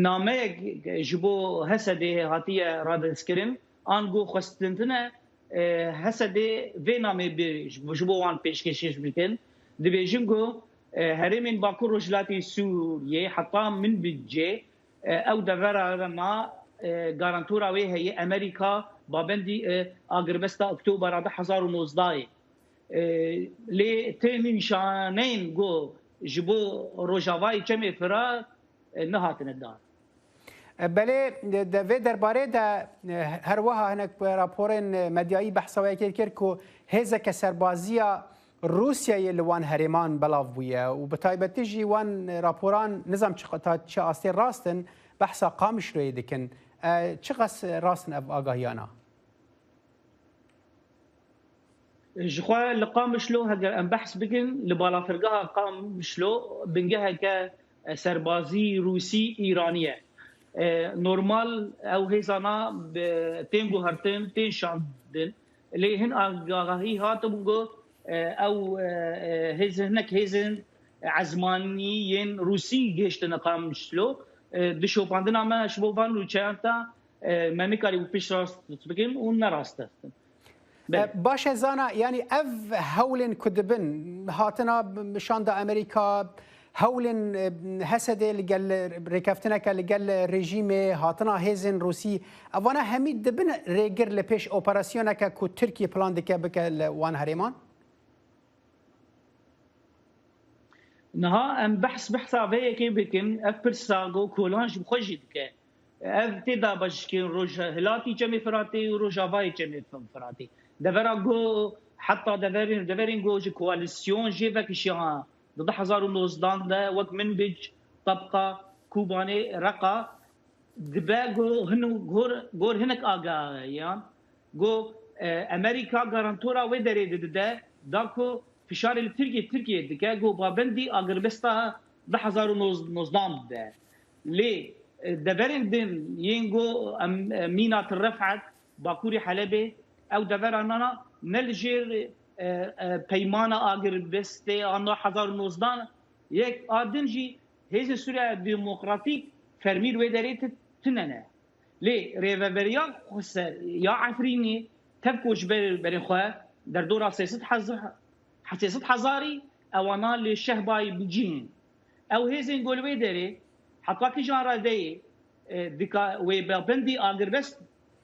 Nameyek ji bo H S D hatiye radestkirin, ango xwestintine, e, H S D vê namê bi, ji bo wan pêşkêşiş bikin. Dibêjin ku, e, herêmên Bakur Rojhilatê Sûriyê heta Minbicê, e, ew devera ma, e, garantora wê heye Amerîka, babendî, e, agirbesta Oktobera du hezar û nozdehê. E, lê tê nîşaneyên ku ji bo Rojavayê Çemê Firat, e, nehatine dan. E, belê, de, de vê derbarê de, e, her wiha hinek raporên medyayî behsa wê kir, kir ku hêzeke serbaziya Rûsyayê li wan herêman belav bûye û bi taybetî jî wan raporan, nizam çi, ta çi astê rast in, behsa Qamişloyê dikin. E, çiqas rast in ev agahiyana? Ji xwe li Qamişlo heger em behs bikin, li balafirgeha Qamişlo bingeheke, e, serbazî Rûsî Îranî ye. E, normal ew hêzana bi, tên guhertin, tên şandin. Lê hin agahî hatibû ku, e, ew, e, e, hêz-, hinek hêzên ezmanî yên Rûsî gihiştine Qamişlo. E, di şopandina me ji bo van nûçeyan ta, e, me nikarî piştrast bikin û nerast e. Belê. E, baş e, Zana, yanî ev hewlên ku dibin, hatina şanda Amerîka, hewlên, e, H S D li gel rêkeftineke li gel rejîmê, hatina hêzên Rûsî, evana hemî dibin rêgir li pêş operasyoneke ku Tirkiye plan dike bike li wan herêman? Niha em behs behsa vê yekê bikin, ev pirsa ku kolan ji xwe jî dike. Ev tê dabeşkirin rojhilatî Çemê Firatê û rojavayê Çemê Firatê. Devera ku heta deverên, deverên ku ji koalîsyon jê vekişiya di du hezar û nozdan de wek Minbic, Tebqa, Kobanê, Reqa dibe ku hin gor, gor hinek agahiyan ku, e, Amerîka garantora wê derê dide da ku fişarê li Tirkiye, Tirkiye dike ku pabendî agirbesta du hezar û nozdan bide. Lê, e, deverên din yên ku em, e, mîna Til Refet, Bakurê Helebê, ew devera nana ne li jêr, e, e, peymana agirbestê a du hezar û nozdan, yek a din jî Hêzên Sûriya Demokratîk fermî li wê derê ti-, tune ne. Lê rêveberiya xweser ya Efrînê tev ku ji ber berên xwe derdora sê sed hezar, sê sed hezarî ewana li Şehbayê bicîhin. Ew hêzên ku li wê derê heta kîjan radeyê, e, dika wê pabendî agirbest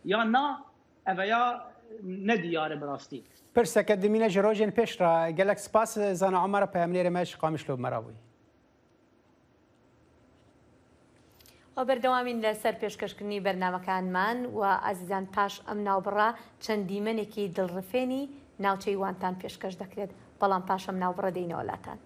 ya na, ev ya ne diyar e bi rastî. Pirseke dimîne ji rojên pêş re. Gelek spas, Zana Omer, peyamnêrê me ji Qamişlo bi me re bûyî. و بەردەوامین لەسەر پێشکەشکردنی بەرنامەکانمان و ئازیزان، پاش ئەم ناوبڕە چەند دیمەنێکی دڵڕفێنی ناوچەی وانتان پێشکەش دەکرێت، بەڵام پاش ئەم ناوبڕە دێینەوە لاتان.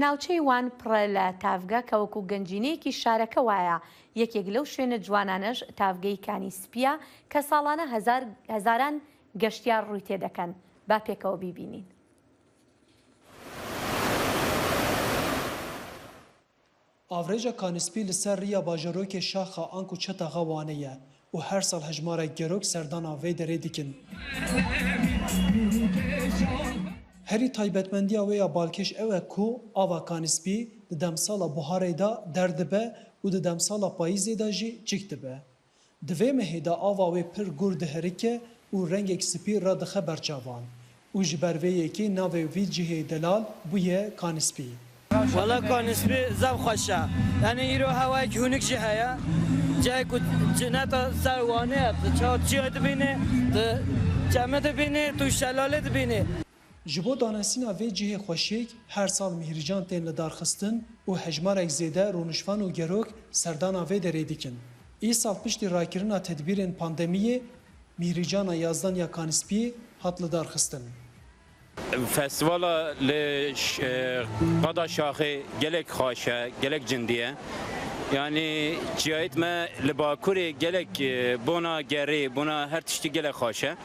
ناوچەی وان پڕە لە تاڤگە کە وەکو گەنجینەیەکی شارەکە وایە. یەکێک لەو شوێنە جوانانەش تاڤگەی کانی سپیە کە ساڵانە هەزار، هەزاران گەشتیار ڕووی تێدەکەن. با پێکەوە بیبینین. Avrêja Kanispî li ser riya bajarokê Şaxa anku Çetaxa Wanê ye û her sal hejmarek gerok serdana vê derê dikin. Herî taybetmendiya wê ya balkêş ew e ku ava Kanispî di demsala buharê de derdibe û di demsala payîzê de jî çik dibe. Di vê mehê de ava wê pir gur diherike û rengek spî radixe ber çavan û ji ber vê yekê navê vî cihê delal bûye Kanispî. Wela Kanispî zaf xweş e. Yanî îro hewayek hûnik jî heye. Cihê ku cineta ser Wanê ye, tu çawa çiya dibînî, tu çemê dibînî, tu şelalê dibînî. Ji bo danesîna vê cihê xweşik her sal mîhrîcan tên lidarxistin û hejmarek zêde rûnişvan û gerok serdana vê derê dikin. Îsal piştî rakirina tedbîrên pandemiyê, mîhrîcana yazdan ya Kanispiyê hat lidarxistin. Festîvala li ş-, e, Qada Şaxê gelek xweş e, gelek cindî ye. Yanî çiyayêt me li Bakurê gelek, e, bona gerê, bona her tiştî gelek xweş e.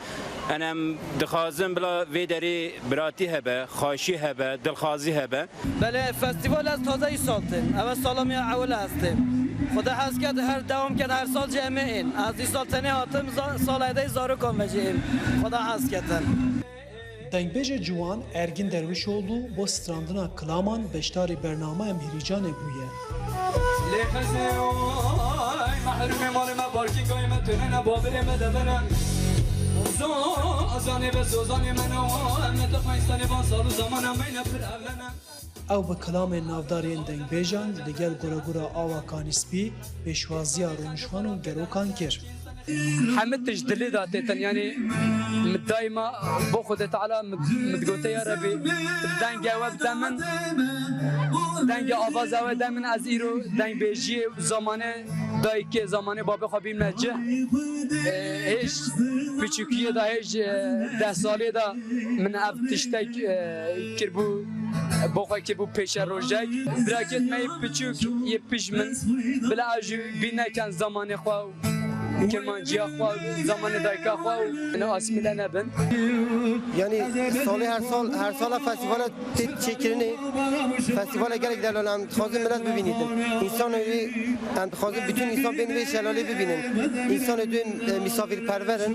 Em dixwazin bila vê derê biratî hebe, xweşî hebe, dilxwazî hebe. Belê, festîval ez taze îsal têm. Ev e sala me ya ewil ez têm. Xuda hez ket her dewam ket, her sal jî em ê ên. Ez îsal tenê hatim, za-, sala êdî zarokan ve jî êm. Xuda hez ketin. Dengbêjê ciwan Ergin Derwişoğlu bo strandina kilaman beşdarî bernama Em Hîrîcanê bûye. Lê xezê oy, mehrûmê malê me, parkîngayê me, tune ne, babirê me, deve ne. Zo-, azanê ve zozanê me ne, em ne te xwe însanê van sal û zamana me ne pir evlene. Ew bi kilamên navdar yên dengbêjan li gel guregura Awa Kanîspî pêşwaziya rûnişvan û gerokan kir. Hemî tişt dilê de têtin, yanî min daîma bo Xwedê Teala min, min digote, ya Rebî, dengê we bide min, dengê avaza we de min, ez îro dengbêjiyê zamanê dayikê, zamanê babê xwe bînme cih. E, hêj piçûkiyê de, hêj, e, deh salê de min ev tiştek, e, kiribû, bo xwe kiribû pêşerojek. Birakêt me yê piçûk yê pişt min, bila ew jî bîr neken zamanê xwe û kirmanciya xwe û zamanê dayika xwe û ne asîmîle nebin. Yanî salê her sal, her sala festîvala tê çêkirinê, festîvala gelek delal, em dixwazin milet bibînîtin. Însanê wî, em dixwazin bütün însan bên vê şelalê bibînin. Însanê duyên, e, misafirperver in.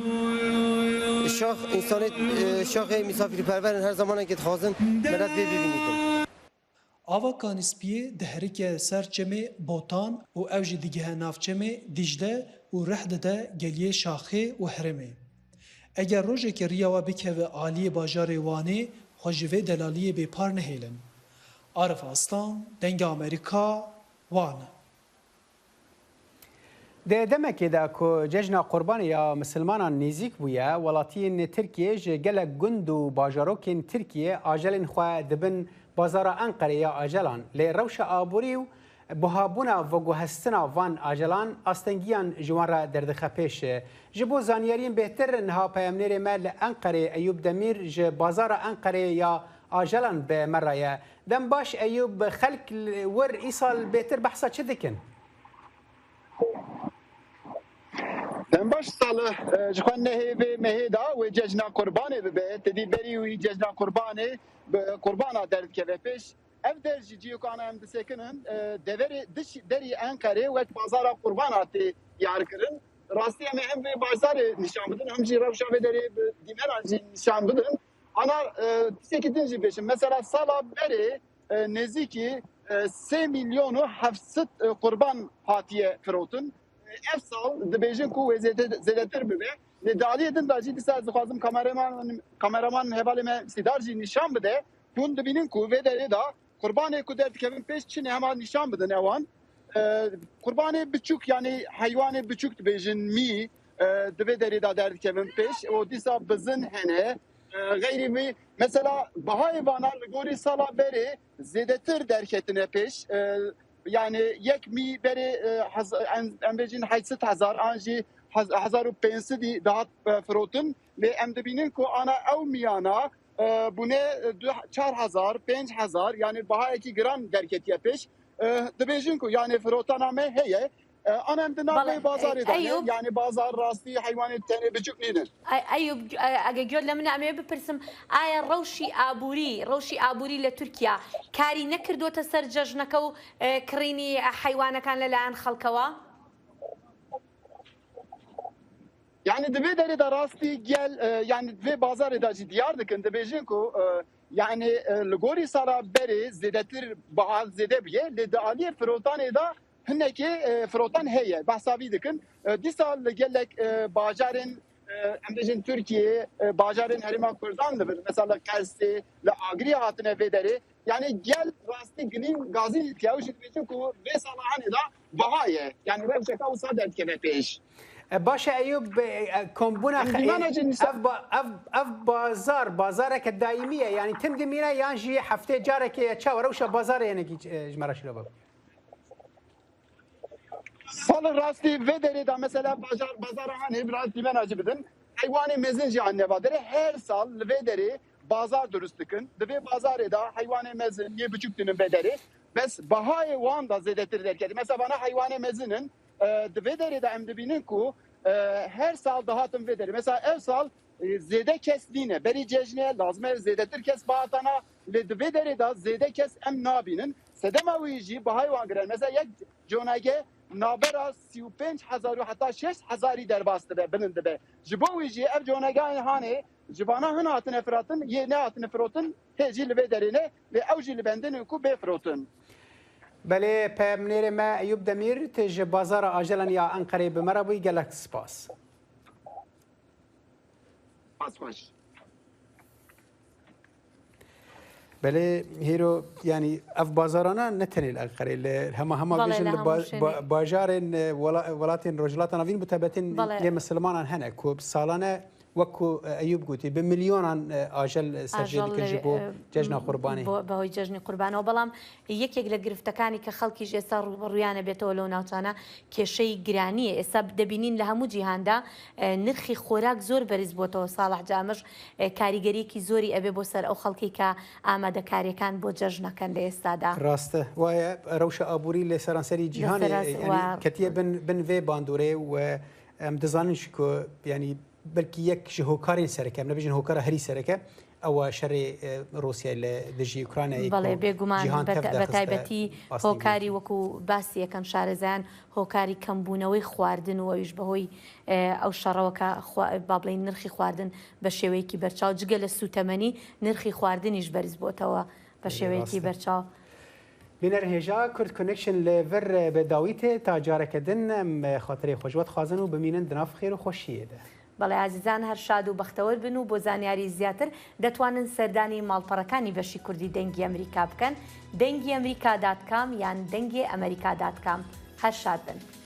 Şax, însanê, e, şaxê misafirperver in, her zamanekê dixwazin milet vê bibînîtin. Ava Kanîspiyê diherike ser çemê Botan û ew jî digihe nav çemê Dîcle û rih dide geliyê Şaxê û herêmê. Eger rojekê riya we bikeve aliyê bajarê Wanê, Xwe ji vê delaliyê bêpar nehêlin. Arif Aslan, Dengê Amerîka, Wan. Di demekê de ku Cejna Qurbanê ya Misilmanan nêzîk bûye, welatiyên Tirkiyê ji gelek gund û bajarokên Tirkiyê ajelên xwe dibin bazara Enqerê ya ajelan. Lê rewşa aborî û buhabûna veguhestina van ajelan astengiyan ji wan re derdixe pêş. Ji bo zanyariyên bêhtir, niha peyamnêrê me li Enqerê Eyûp Demîr ji bazara Enqerê ya ajelan bi me re ye. Dem baş Eyûp, xelk li wir îsal bêhtir behsa çi dikin? Dem baş Salih, e, ji xwe nehê vê mehê de wê cejna Qurbanê bibe. Tedî berî wî cejna Qurbanê bi Qurbana derdikeve pêş. Ev der jî cihê ku ana em disekinin, e, deverê diş-, derî Enqerê wek bazara Qurbana tê diyar kirin. Rastî em ê hem vê bazarê nîşan bidin, hem jî rewşa vê derê bi dîmeran jî nîşan bidin. Ana, e, tiştekî din jî bêjim. Mesela sala berê, e, nêzîkî, e, sê milyon û heft sed, e, qurban hatiye firotin. E, ev sal dibêjin ku wê zêde-, zêdetir bibe. Lê di aliyê din de jî dîsa ez dixwazim kameraman, kameraman hevalê me Sîdar jî nîşan bide. Hûn dibînin ku vê derê de qurbanê ku derdikevin pêş çi ne, hema nîşan bidin ewan. E, qurbanê biçûk, yanî heywanê biçûk dibêjin mî, e, di vê derê de derdikevin pêş. Û dîsa bizin hene. E, xeyrî vî, mesela bahayê vana li gorî sala berê zêdetir derketine pêş. E, yanî yek mî berê, e, hez-, em, em bêjin heşt sed hezar an jî hez-, hezar û pênc sedî dihat, e, firotin. Lê em dibînin ku ana ew miyana, e, bûne, e, du, çar hezar, pênc hezar, yanî bahayekî giran derketiye pêş. E, dibêjin ku yanî firotana me heye. E, ana em di nav Bale, vê bazarê e, de ne, Eyûp. Yanî bazar rastî heywanê tenê biçûk nînin. Ey-, Eyûp, e, ege gör li min e, em ê bipirsim, aya rewşî aborî, rewşî aborî li Tirkiye karî nekirdote ser cejneke û, e, kirînî, e, heywanekan li layan xelkewa? Yani di vê derê de rastî gel, e, yani vê bazarê de jî diyar dikin, dibêjin ku, e, yani, e, li gorî sala berê zêdetir baha zêde bûye, lê di aliyê firotanê de hinekê, e, firotan heye, behsa vî dikin. E, dîsa li gelek, e, bajarên, e, em bêjin Tirkiyê, e, bajarên Herêma Kurdan li vir, mesela li Qersê, li Agiriyê hatine vê derê. Yani gel rastî gilîn gazî dike, ew jî dibêjin ku vê sala henê de baha ye. Yani rewşeka wisa derdikeve pêş. E, baş e, Eyûp, e, e, kombûna Em xe-, dîmana e, jî nîşan ev ba-, ev, ev bazar, bazareke daîmî ye. Yani tim dimîne yan jî heftê carekê ye. Çawa rewşa bazarê hinekî, e, ji me re şîrove bike? Salê rastî vê derê de mesela bajar, bazara hanê biraz dîmena jî bidin. Heywanê mezin jî anne va derê. Her sal li vê derê bazar durust dikin. Di vê bazarê de heywanê mezin yê biçûk tinin vê derê. Bes bahayê wan da zêdetir derketî. Mesela vana heywanê mezin in, e, di vê derê de em dibînin ku, e, her sal dihatin vê derê. Mesela ev sal, e, zêde kes nîne. Berî cejnê lazim e zêdetir kes bihatana. Lê di vê derê de zêde kes em nabînin. Sedema wî jî bahayê wan giran. Mesela yek conege navbera sî û pênc hezar û heta şeş hezarî derbas dibe, bilind dibe. Ji bo wî jî ev conegayên hanê ji vana hin hatine firatin, yê nehatine firotin, hê jî li vê derê ne, lê ew jî li bendê ne ku bê firotin. Belê, peyamnêrê me Eyûp Demîr, tu ji bazara ajelan ya Enqerê bi me re bûyî, gelek spas. Spas xweş. Belê, hêro, yanî ev bazarana ne tenê li Enqerê, li hema hema Belê, bêjin li li hemû ba-, şenê. ba-, bajarên, e, wela-, welatên Rojhilata Navîn mutebetên Belê. lê misilmanan hene ku salane wek ku, e, Eyûp gotî, bi milyonan, e, ajel, e, serjê Ajel dikin ji lê, bo e, cejna Qurbanê. بۆ، بەهۆی جەژنی قوربانەوە. بەڵام یەکێک لە گرفتەکانی کە خەڵکیش ئێستا ڕوبەڕوویانە بێتەوە لەو ناوچانە کێشەی گرانیە. ئێستا دەبینین لە هەموو جیهاندا، ئە، نرخی خۆراک زۆر بەرز بۆتەوە. ساڵح جامش، ئە، کاریگەریەکی زۆری ئەبێ بۆ سەر ئەو خەڵکی کە ئامادەکاریەکان بۆ جەژنەکەن لە ئێستادا. ڕاستە، وایە ڕەوشە ئابووری لە سەرانسەری جیهانێ، لە سەراس-، یعنی، وا- کەتیە بن، بن vê bandorê û، ئەم، دەزانن شکۆ، یعنی، بەلکی یەک ji hokarên sereke, em nebêjin hokara herî sereke, ew e şerê, e, Rûsyayê li dijî Ukraynayê بەڵێ، ku بێگومان، جیهان بە-، تەف بە دەخستە تایبەتی ئاستی هۆکاری بوو. وەکو باسی یەکەم شارەزایان، هۆکاری کەمبوونەوەی خواردن و ئەویش بەهۆی، ئە، ئەو شەڕەوە کە خوا-، با بڵێن نرخی خواردن بە شێوەیەکی بەرچاو، جگە لە سوتەمەنی، نرخی خواردنیش بەرز بۆتەوە بە بەڵێ، شێوەیەکی ڕاستە. بەرچاو. بینەر هێژا، Kurd Connection li vir bi dawî tê, ta careke din em xatirê xwe ji we dixwazin û bimînin di nav xêr û xweşiyê de. بەڵێ ئازیزان، هەر شاد و بەختەوەر بن و بۆ زانیاری زیاتر دەتوانن سەردانی ماڵپەڕەکانی بەشی کوردی دەنگی ئەمریکا بکەن، دەنگی ئەمریکا دات کام یان دەنگی ئەمریکا دات کام. هەر شاد بن.